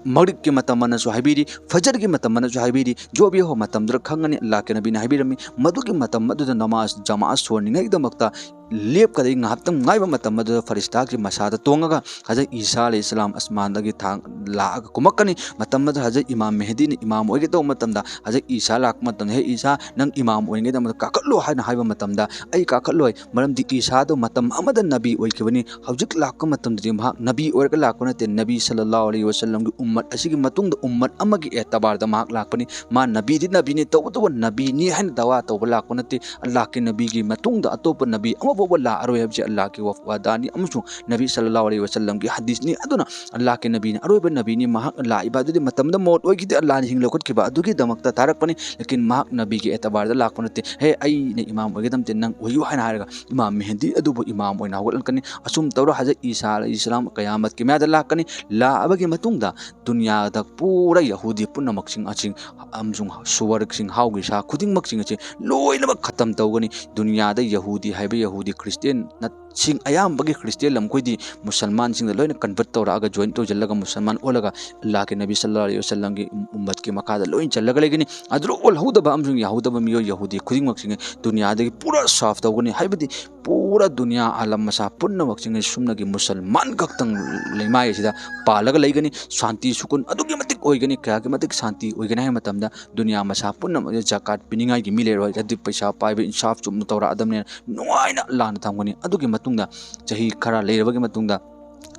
ꯃꯒ꯭ꯔꯤꯕꯀꯤ ꯃꯇꯝ ꯑꯅꯁꯨ ꯍꯥꯏꯕꯤꯔꯤ, ꯐꯖꯔꯒꯤ ꯃꯇꯝ ꯑꯅꯁꯨ ꯍꯥꯏꯕꯤꯔꯤ, ꯖꯣ ꯚꯤ ꯍꯣ ꯃꯇꯝꯗꯨꯗ ꯈꯪꯒꯅꯤ, ꯑꯜꯂꯥꯍꯀꯤ ꯅꯕꯤꯅ ꯍꯥꯏꯕꯤꯔꯝꯃꯤ꯫ ꯃꯗꯨꯒꯤ ꯃꯇꯝ ꯑꯗꯨꯗ ꯅꯃꯥꯖ ꯖꯃꯥ ꯁꯣꯟꯅꯤꯡꯉꯩꯒꯤꯗꯃꯛꯇ ꯂꯦꯞꯀꯗꯕ ꯉꯥꯏꯍꯥꯛꯇꯪ ꯉꯥꯏꯕ ꯃꯇꯝ ꯑꯗꯨꯗ ꯐꯔꯤꯁꯇꯥꯒꯤ ꯃꯁꯥꯗ ꯇꯣꯡꯉꯒ ꯍꯖꯔꯠ ꯏꯁꯥ ꯑꯂꯩꯍꯤ ꯁꯂꯥꯝ ꯑꯁꯃꯥꯟꯗꯒꯤ ꯊꯥꯡ ꯂꯥꯛꯑꯒ ꯀꯨꯝꯃꯛꯀꯅꯤ꯫ ꯃꯇꯝ ꯑꯗꯨꯗ ꯍꯖꯔꯠ ꯏꯃꯥꯝ ꯃꯦꯍꯗꯤꯅ ꯏꯃꯥꯝ ꯑꯣꯏꯒꯦ ꯇꯧꯕ ꯃꯇꯝꯗ ꯍꯖꯔꯠ ꯏꯁꯥ ꯂꯥꯛꯄ ꯃꯇꯝꯗ, "ꯍꯦ ꯏꯁꯥ, ꯅꯪ ꯏꯃꯥꯝ ꯑꯣꯏꯔꯤꯉꯩꯗꯃꯛꯇ ꯀꯥꯈꯠꯂꯣ" ꯍꯥꯏꯅ ꯍꯥꯏꯕ ꯃꯇꯝꯗ, "ꯑꯩ ꯀꯥꯈꯠꯂꯣꯏ, ꯃꯔꯝꯗꯤ ꯏꯁꯥꯗꯣ ꯃꯇꯝ ꯑꯃꯗ ꯅꯕꯤ ꯑꯣꯏꯈꯤꯕꯅꯤ, ꯍꯧꯖꯤꯛ ꯂꯥꯛꯄ ꯃꯇꯝꯗꯗꯤ ꯃꯍꯥꯛ ꯅꯕꯤ ꯑꯣꯏꯔꯒ ꯂꯥꯛꯄ ꯅꯠꯇꯦ, ꯅꯕꯤ ꯁꯜꯂꯜꯂꯥꯍꯨ ꯑꯂꯩꯍꯤ ꯋꯁꯜꯂꯝꯒꯤ ꯎꯝꯃꯠ ꯑꯁꯤꯒꯤ ꯃꯇꯨꯡꯗ ꯎꯝꯃꯠ ꯑꯃꯒꯤ ꯑꯦꯇꯕꯥꯔꯗ ꯃꯍꯥꯛ ꯂꯥꯛꯄꯅꯤ꯫ ꯃꯥ ꯅꯕꯤꯗꯤ ꯅꯕꯤꯅꯤ, ꯇꯧꯕꯇꯕꯨ ꯅꯕꯤꯅꯤ ꯍꯥꯏꯅ ꯗꯋꯥ ꯇꯧꯕ ꯂꯥꯛꯄ ꯅꯠꯇꯦ꯫ ꯑꯜꯂꯥꯍꯀꯤ ꯅꯕꯤꯒꯤ ꯃꯇꯨꯡꯗ ꯑꯇꯣꯞꯄ ꯅꯕꯤ ꯑꯃ ꯐꯥꯎꯕ ꯂꯥꯛꯑꯔꯣꯏ ꯍꯥꯏꯕꯁꯦ ꯑꯜꯂꯥꯍꯀꯤ ꯋꯥꯗꯥꯅꯤ ꯑꯃꯁꯨꯡ ꯅꯕꯤ ꯁꯜꯂꯜꯂꯥꯍꯨ ꯑꯂꯩꯍꯤ ꯋꯥꯁꯜꯂꯝꯒꯤ ꯍꯗꯤꯁꯅꯤ꯫ ꯑꯗꯨꯅ ꯑꯜꯂꯥꯍꯀꯤ ꯅꯕꯤꯅꯤ, ꯑꯔꯣꯏꯕ ꯅꯕꯤꯅꯤ, ꯃꯍꯥꯛꯅ ꯂꯥꯛꯏꯕ ꯑꯗꯨꯗꯤ ꯃꯇꯝꯗ ꯃꯧꯠ ꯑꯣꯏꯈꯤꯗꯦ, ꯑꯜꯂꯥꯍꯅ ꯍꯤꯡ ꯂꯧꯈꯠꯈꯤꯕ ꯑꯗꯨꯒꯤꯗꯃꯛꯇ ꯊꯥꯔꯛꯄꯅꯤ꯫ ꯂꯦꯀꯤꯟ ꯃꯍꯥꯛ ꯅꯕꯤꯒꯤ ꯑꯦꯇꯕꯥꯔꯗ ꯂꯥꯛꯄ ꯅꯠꯇꯦ꯫ "ꯍꯦ, ꯑꯩꯅ ꯏꯃꯥꯝ ꯑꯣꯏꯒꯗꯕ ꯅꯠꯇꯦ, ꯅꯪ ꯑꯣꯏꯌꯨ" ꯍꯥꯏꯅ ꯍꯥꯏꯔꯒ ꯏꯃꯥꯝ ꯃꯦꯍꯗꯤ ꯑꯗꯨꯕꯨ ꯏꯃꯥꯝ ꯑꯣꯏꯅ ꯍꯧꯒꯠꯂꯛꯀꯅꯤ꯫ ꯑꯁꯨꯝ ꯇꯧꯔ ꯍꯖꯔꯠ ꯏꯁꯥ ꯑꯂꯩꯍꯤ ꯁꯂꯥꯝ ꯀꯌꯥꯃꯠꯀꯤ ꯃꯌꯥꯗ ꯂꯥꯛꯀꯅꯤ꯫ ꯂꯥꯛꯑꯕꯒꯤ ꯃꯇꯨꯡꯗ ꯗꯨꯅꯤꯌꯥꯗ ꯄꯨꯔꯥ ꯌꯍꯨꯗꯤ ꯄꯨꯝꯅꯃꯛꯁꯤꯡ ꯑꯁꯤ ꯑꯃꯁꯨꯡ ꯁꯨꯋꯔꯁꯤꯡ, ꯍꯥꯎꯒꯤ ꯁꯥ ꯈꯨꯗꯤꯡꯃꯛꯁꯤꯡ ꯑꯁꯤ ꯂꯣꯏꯅꯃꯛ ꯈꯇꯝ ꯇꯧꯒꯅꯤ꯫ ꯗꯨꯅꯤꯌꯥꯗ ꯌꯍꯨꯗꯤ ꯍꯥꯏꯕ ꯌꯍꯨꯗꯤ ꯈ꯭ꯔꯤꯁꯇꯦꯟ ꯅꯠ-, ꯁꯤꯡ ꯑꯌꯥꯝꯕꯒꯤ ꯈ꯭ꯔꯤꯁꯇꯦꯟ ꯂꯝꯈꯣꯏꯗꯤ ꯃꯨꯁꯜꯃꯥꯟꯁꯤꯡꯗ ꯂꯣꯏꯅ ꯀꯟꯚꯔꯠ ꯇꯧꯔꯛꯑꯒ, ꯖꯣꯏꯟ ꯇꯧꯁꯤꯜꯂꯒ ꯃꯨꯁꯜꯃꯥꯟ ꯑꯣꯜꯂꯒ ꯑꯜꯂꯥꯍꯀꯤ ꯅꯕꯤ ꯁꯜꯂꯜꯂꯥꯍꯨ ꯑꯂꯩꯍꯤ ꯋꯥꯁꯜꯂꯝꯒꯤ ꯎꯝꯃꯠꯀꯤ ꯃꯈꯥꯗ ꯂꯣꯏꯅ ꯆꯜꯂꯒ ꯂꯩꯒꯅꯤ꯫ ꯑꯗꯨꯗ ꯑꯣꯜꯍꯧꯗꯕ ꯑꯃꯁꯨꯡ ꯌꯥꯍꯧꯗꯕ ꯃꯤꯑꯣꯏ ꯌꯍꯨꯗꯤ ꯈꯨꯗꯤꯡꯃꯛꯁꯤꯡ ꯗꯨꯅꯤꯌꯥꯗꯒꯤ ꯄꯨꯔꯥ ꯁꯥꯐ ꯇꯧꯒꯅꯤ꯫ ꯍꯥꯏꯕꯗꯤ ꯄꯨꯔꯥ ꯗꯨꯅꯤꯌꯥ ꯑꯥꯂꯝ ꯃꯁꯥ ꯄꯨꯝꯅꯃꯛꯁꯤꯡ ꯑꯁꯤ ꯁꯨꯞꯅꯒꯤ ꯃꯨꯁꯜꯃꯥꯟ ꯈꯛꯇꯪ ꯂꯩꯃꯥꯏ ꯑꯁꯤꯗ ꯄꯥꯜꯂꯒ ꯂꯩꯒꯅꯤ꯫ ꯁꯥꯟꯇꯤ ꯁꯨꯀꯨꯟ ꯑꯗꯨꯛꯀꯤ ꯃꯇꯤꯛ ꯑꯣꯏꯒꯅꯤ, ꯀꯌꯥꯒꯤ ꯃꯇꯤꯛ ꯁꯥꯟꯇꯤ ꯑꯣꯏꯒꯅꯤ ꯍꯥꯏꯕ ꯃꯇꯝꯗ ꯗꯨꯅꯤꯌꯥ ꯃꯁꯥ ꯄꯨꯝꯅꯃꯛ ꯖꯀꯥꯠ ꯄꯤꯅꯤꯡꯉꯥꯏꯒꯤ ꯃꯤ ꯂꯩꯔꯣꯏ꯫ ꯍꯥꯏꯗꯤ ꯄꯩꯁꯥ ꯄꯥꯏꯕ ꯏꯟꯁꯥꯐ ꯆꯨꯝꯅ ꯇꯧꯔꯛꯑꯗꯕꯅꯤꯅ ꯅꯨꯡꯉꯥꯏꯅ ꯂꯥꯟꯅ ꯊꯝꯒꯅꯤ꯫ ꯑꯗꯨꯒꯤ ꯃꯇꯨꯡꯗ ꯆꯍꯤ ꯈꯔ ꯂꯩꯔꯕꯒꯤ ꯃꯇꯨꯡꯗ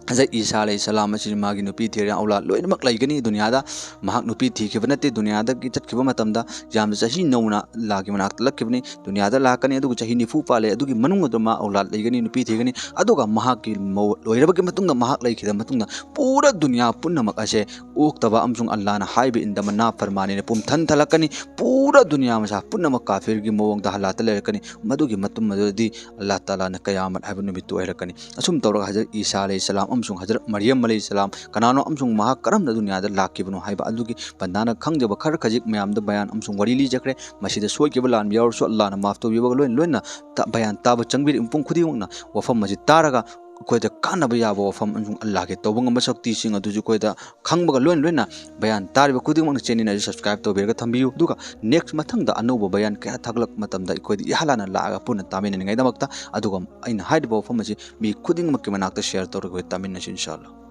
ꯍꯖꯔꯠ ꯏꯁꯥ ꯑꯂꯩꯍꯤ ꯁꯂꯥꯝ ꯑꯁꯤ ꯃꯥꯒꯤ ꯅꯨꯄꯤ ꯊꯤꯔꯦ, ꯑꯧꯂꯥꯗ ꯂꯣꯏꯅꯃꯛ ꯂꯩꯒꯅꯤ ꯗꯨꯅꯤꯌꯥꯗ꯫ ꯃꯍꯥꯛ ꯅꯨꯄꯤ ꯊꯤꯈꯤꯕ ꯅꯠꯇꯦ꯫ ꯗꯨꯅꯤꯌꯥꯗꯒꯤ ꯆꯠꯈꯤꯕ ꯃꯇꯝꯗ ꯌꯥꯝꯅ ꯆꯍꯤ ꯅꯧꯅ ꯑꯜꯂꯥꯍꯀꯤ ꯃꯅꯥꯛꯇ ꯂꯥꯛꯈꯤꯕꯅꯤ꯫ ꯗꯨꯅꯤꯌꯥꯗ ꯂꯥꯛꯀꯅꯤ, ꯑꯗꯨꯒ ꯆꯍꯤ ꯅꯤꯐꯨ ꯄꯥꯜꯂꯦ꯫ ꯑꯗꯨꯒꯤ ꯃꯅꯨꯡ ꯑꯗꯨ ꯃꯥ ꯑꯧꯂꯥꯗ ꯂꯩꯒꯅꯤ, ꯅꯨꯄꯤ ꯊꯤꯒꯅꯤ꯫ ꯑꯗꯨꯒ ꯃꯍꯥꯛꯀꯤ ꯃꯧ ꯂꯣꯏꯔꯕꯒꯤ ꯃꯇꯨꯡꯗ, ꯃꯍꯥꯛ ꯂꯩꯈꯤꯗꯕ ꯃꯇꯨꯡꯗ ꯄꯨꯔꯥ ꯗꯨꯅꯤꯌꯥ ꯄꯨꯝꯅꯃꯛ ꯑꯁꯦ ꯑꯣꯛꯇꯕ ꯑꯃꯁꯨꯡ ꯑꯜꯂꯥꯍꯅ ꯍꯥꯏꯕ ꯏꯟꯗꯕ ꯅꯥꯐꯔꯃꯥꯅꯤꯅ ꯄꯨꯝꯊꯟ ꯊꯜꯂꯛꯀꯅꯤ꯫ ꯄꯨꯔꯥ ꯗꯨꯅꯤꯌꯥ ꯃꯁꯥ ꯄꯨꯝꯅꯃꯛ ꯀꯥꯐꯤꯔꯒꯤ ꯃꯑꯣꯡꯗ ꯍꯥꯂꯥꯠꯇ ꯂꯩꯔꯛꯀꯅꯤ꯫ ꯃꯗꯨꯒꯤ ꯃꯇꯨꯡ ꯑꯗꯨꯗꯤ ꯑꯜꯂꯥꯍ ꯇꯥꯂꯥꯅ ꯀꯌꯥꯃꯠ ꯍꯥꯏꯕ ꯅꯨꯃꯤꯠꯇꯨ ꯑꯣꯏꯔꯛꯀꯅꯤ꯫ ꯑꯁꯨꯝ ꯇꯧꯔꯒ ꯍꯖꯔꯠ ꯏꯁꯥ ꯑꯂꯩꯍꯤ ꯁꯂꯥꯝ ꯑꯃꯁꯨꯡ ꯍꯖꯔꯠ ꯃꯔꯤꯌꯝ ꯑꯂꯩꯍꯤ ꯁꯂꯥꯝ ꯀꯅꯥꯅꯣ ꯑꯃꯁꯨꯡ ꯃꯍꯥꯛ ꯀꯔꯝꯅ ꯗꯨꯅꯤꯌꯥꯗ ꯂꯥꯛꯈꯤꯕꯅꯣ ꯍꯥꯏꯕ ꯑꯗꯨꯒꯤ ꯕꯟꯗꯥꯅ ꯈꯪꯖꯕ ꯈꯔ ꯈꯖꯤꯛ ꯃꯌꯥꯝꯗ ꯕꯌꯥꯟ ꯑꯃꯁꯨꯡ ꯋꯥꯔꯤ ꯂꯤꯖꯈ꯭ꯔꯦ꯫ ꯃꯁꯤꯗ ꯁꯣꯏꯈꯤꯕ ꯂꯥꯟꯕ ꯌꯥꯎꯔꯁꯨ ꯑꯜꯂꯥꯍꯅ ꯃꯥꯐ ꯇꯧꯕꯤꯕꯒ ꯂꯣꯏꯅ ꯂꯣꯏꯅꯅ ꯇ-, ꯕꯌꯥꯟ ꯇꯥꯕ ꯆꯪꯕꯤꯔꯤꯕ ꯃꯤꯄꯨꯝ ꯈꯨꯗꯤꯡꯃꯛꯅ ꯋꯥꯐꯝ ꯑꯁꯤ ꯇꯥꯔꯒ ꯑꯩꯈꯣꯏꯗ ꯀꯥꯟꯅꯕ ꯌꯥꯕ ꯋꯥꯐꯝ ꯑꯃꯁꯨꯡ ꯑꯜꯂꯥꯍꯒꯤ ꯇꯧꯕ ꯉꯝꯕ ꯁꯛꯇꯤꯁꯤꯡ ꯑꯗꯨꯁꯨ ꯑꯩꯈꯣꯏꯗ ꯈꯪꯕꯒ ꯂꯣꯏꯅ ꯂꯣꯏꯅ ꯕꯌꯥꯟ ꯇꯥꯔꯤꯕ ꯈꯨꯗꯤꯡꯃꯛꯅ ꯆꯦꯅꯦꯜ ꯑꯁꯤ ꯁꯕꯁꯀ꯭ꯔꯥꯏꯕ ꯇꯧꯕꯤꯔꯒ ꯊꯝꯕꯤꯌꯨ꯫ ꯑꯗꯨꯒ ꯅꯦꯛꯁ ꯃꯊꯪꯗ ꯑꯅꯧꯕ ꯕꯌꯥꯟ ꯀꯌꯥ ꯊꯥꯒꯠꯂꯛꯄ ꯃꯇꯝꯗ ꯑꯩꯈꯣꯏꯗ ꯏꯍꯥꯟ ꯍꯥꯟꯅ ꯂꯥꯛꯑꯒ ꯄꯨꯟꯅ ꯇꯥꯃꯤꯟꯅꯅꯤꯡꯉꯥꯏꯗꯃꯛꯇ꯫ ꯑꯗꯨꯒ ꯑꯩꯅ ꯍꯥꯏꯔꯤꯕ ꯋꯥꯐꯝ ꯑꯁꯤ ꯃꯤ ꯈꯨꯗꯤꯡꯃꯛꯀꯤ ꯃꯅꯥꯛꯇ ꯁꯤꯌꯔ ꯇꯧꯔꯒ ꯑꯩꯈꯣꯏ ꯇꯥꯃꯤꯟꯅꯁꯤ ꯏꯟꯁꯥ ꯑꯜꯂꯥꯍ꯫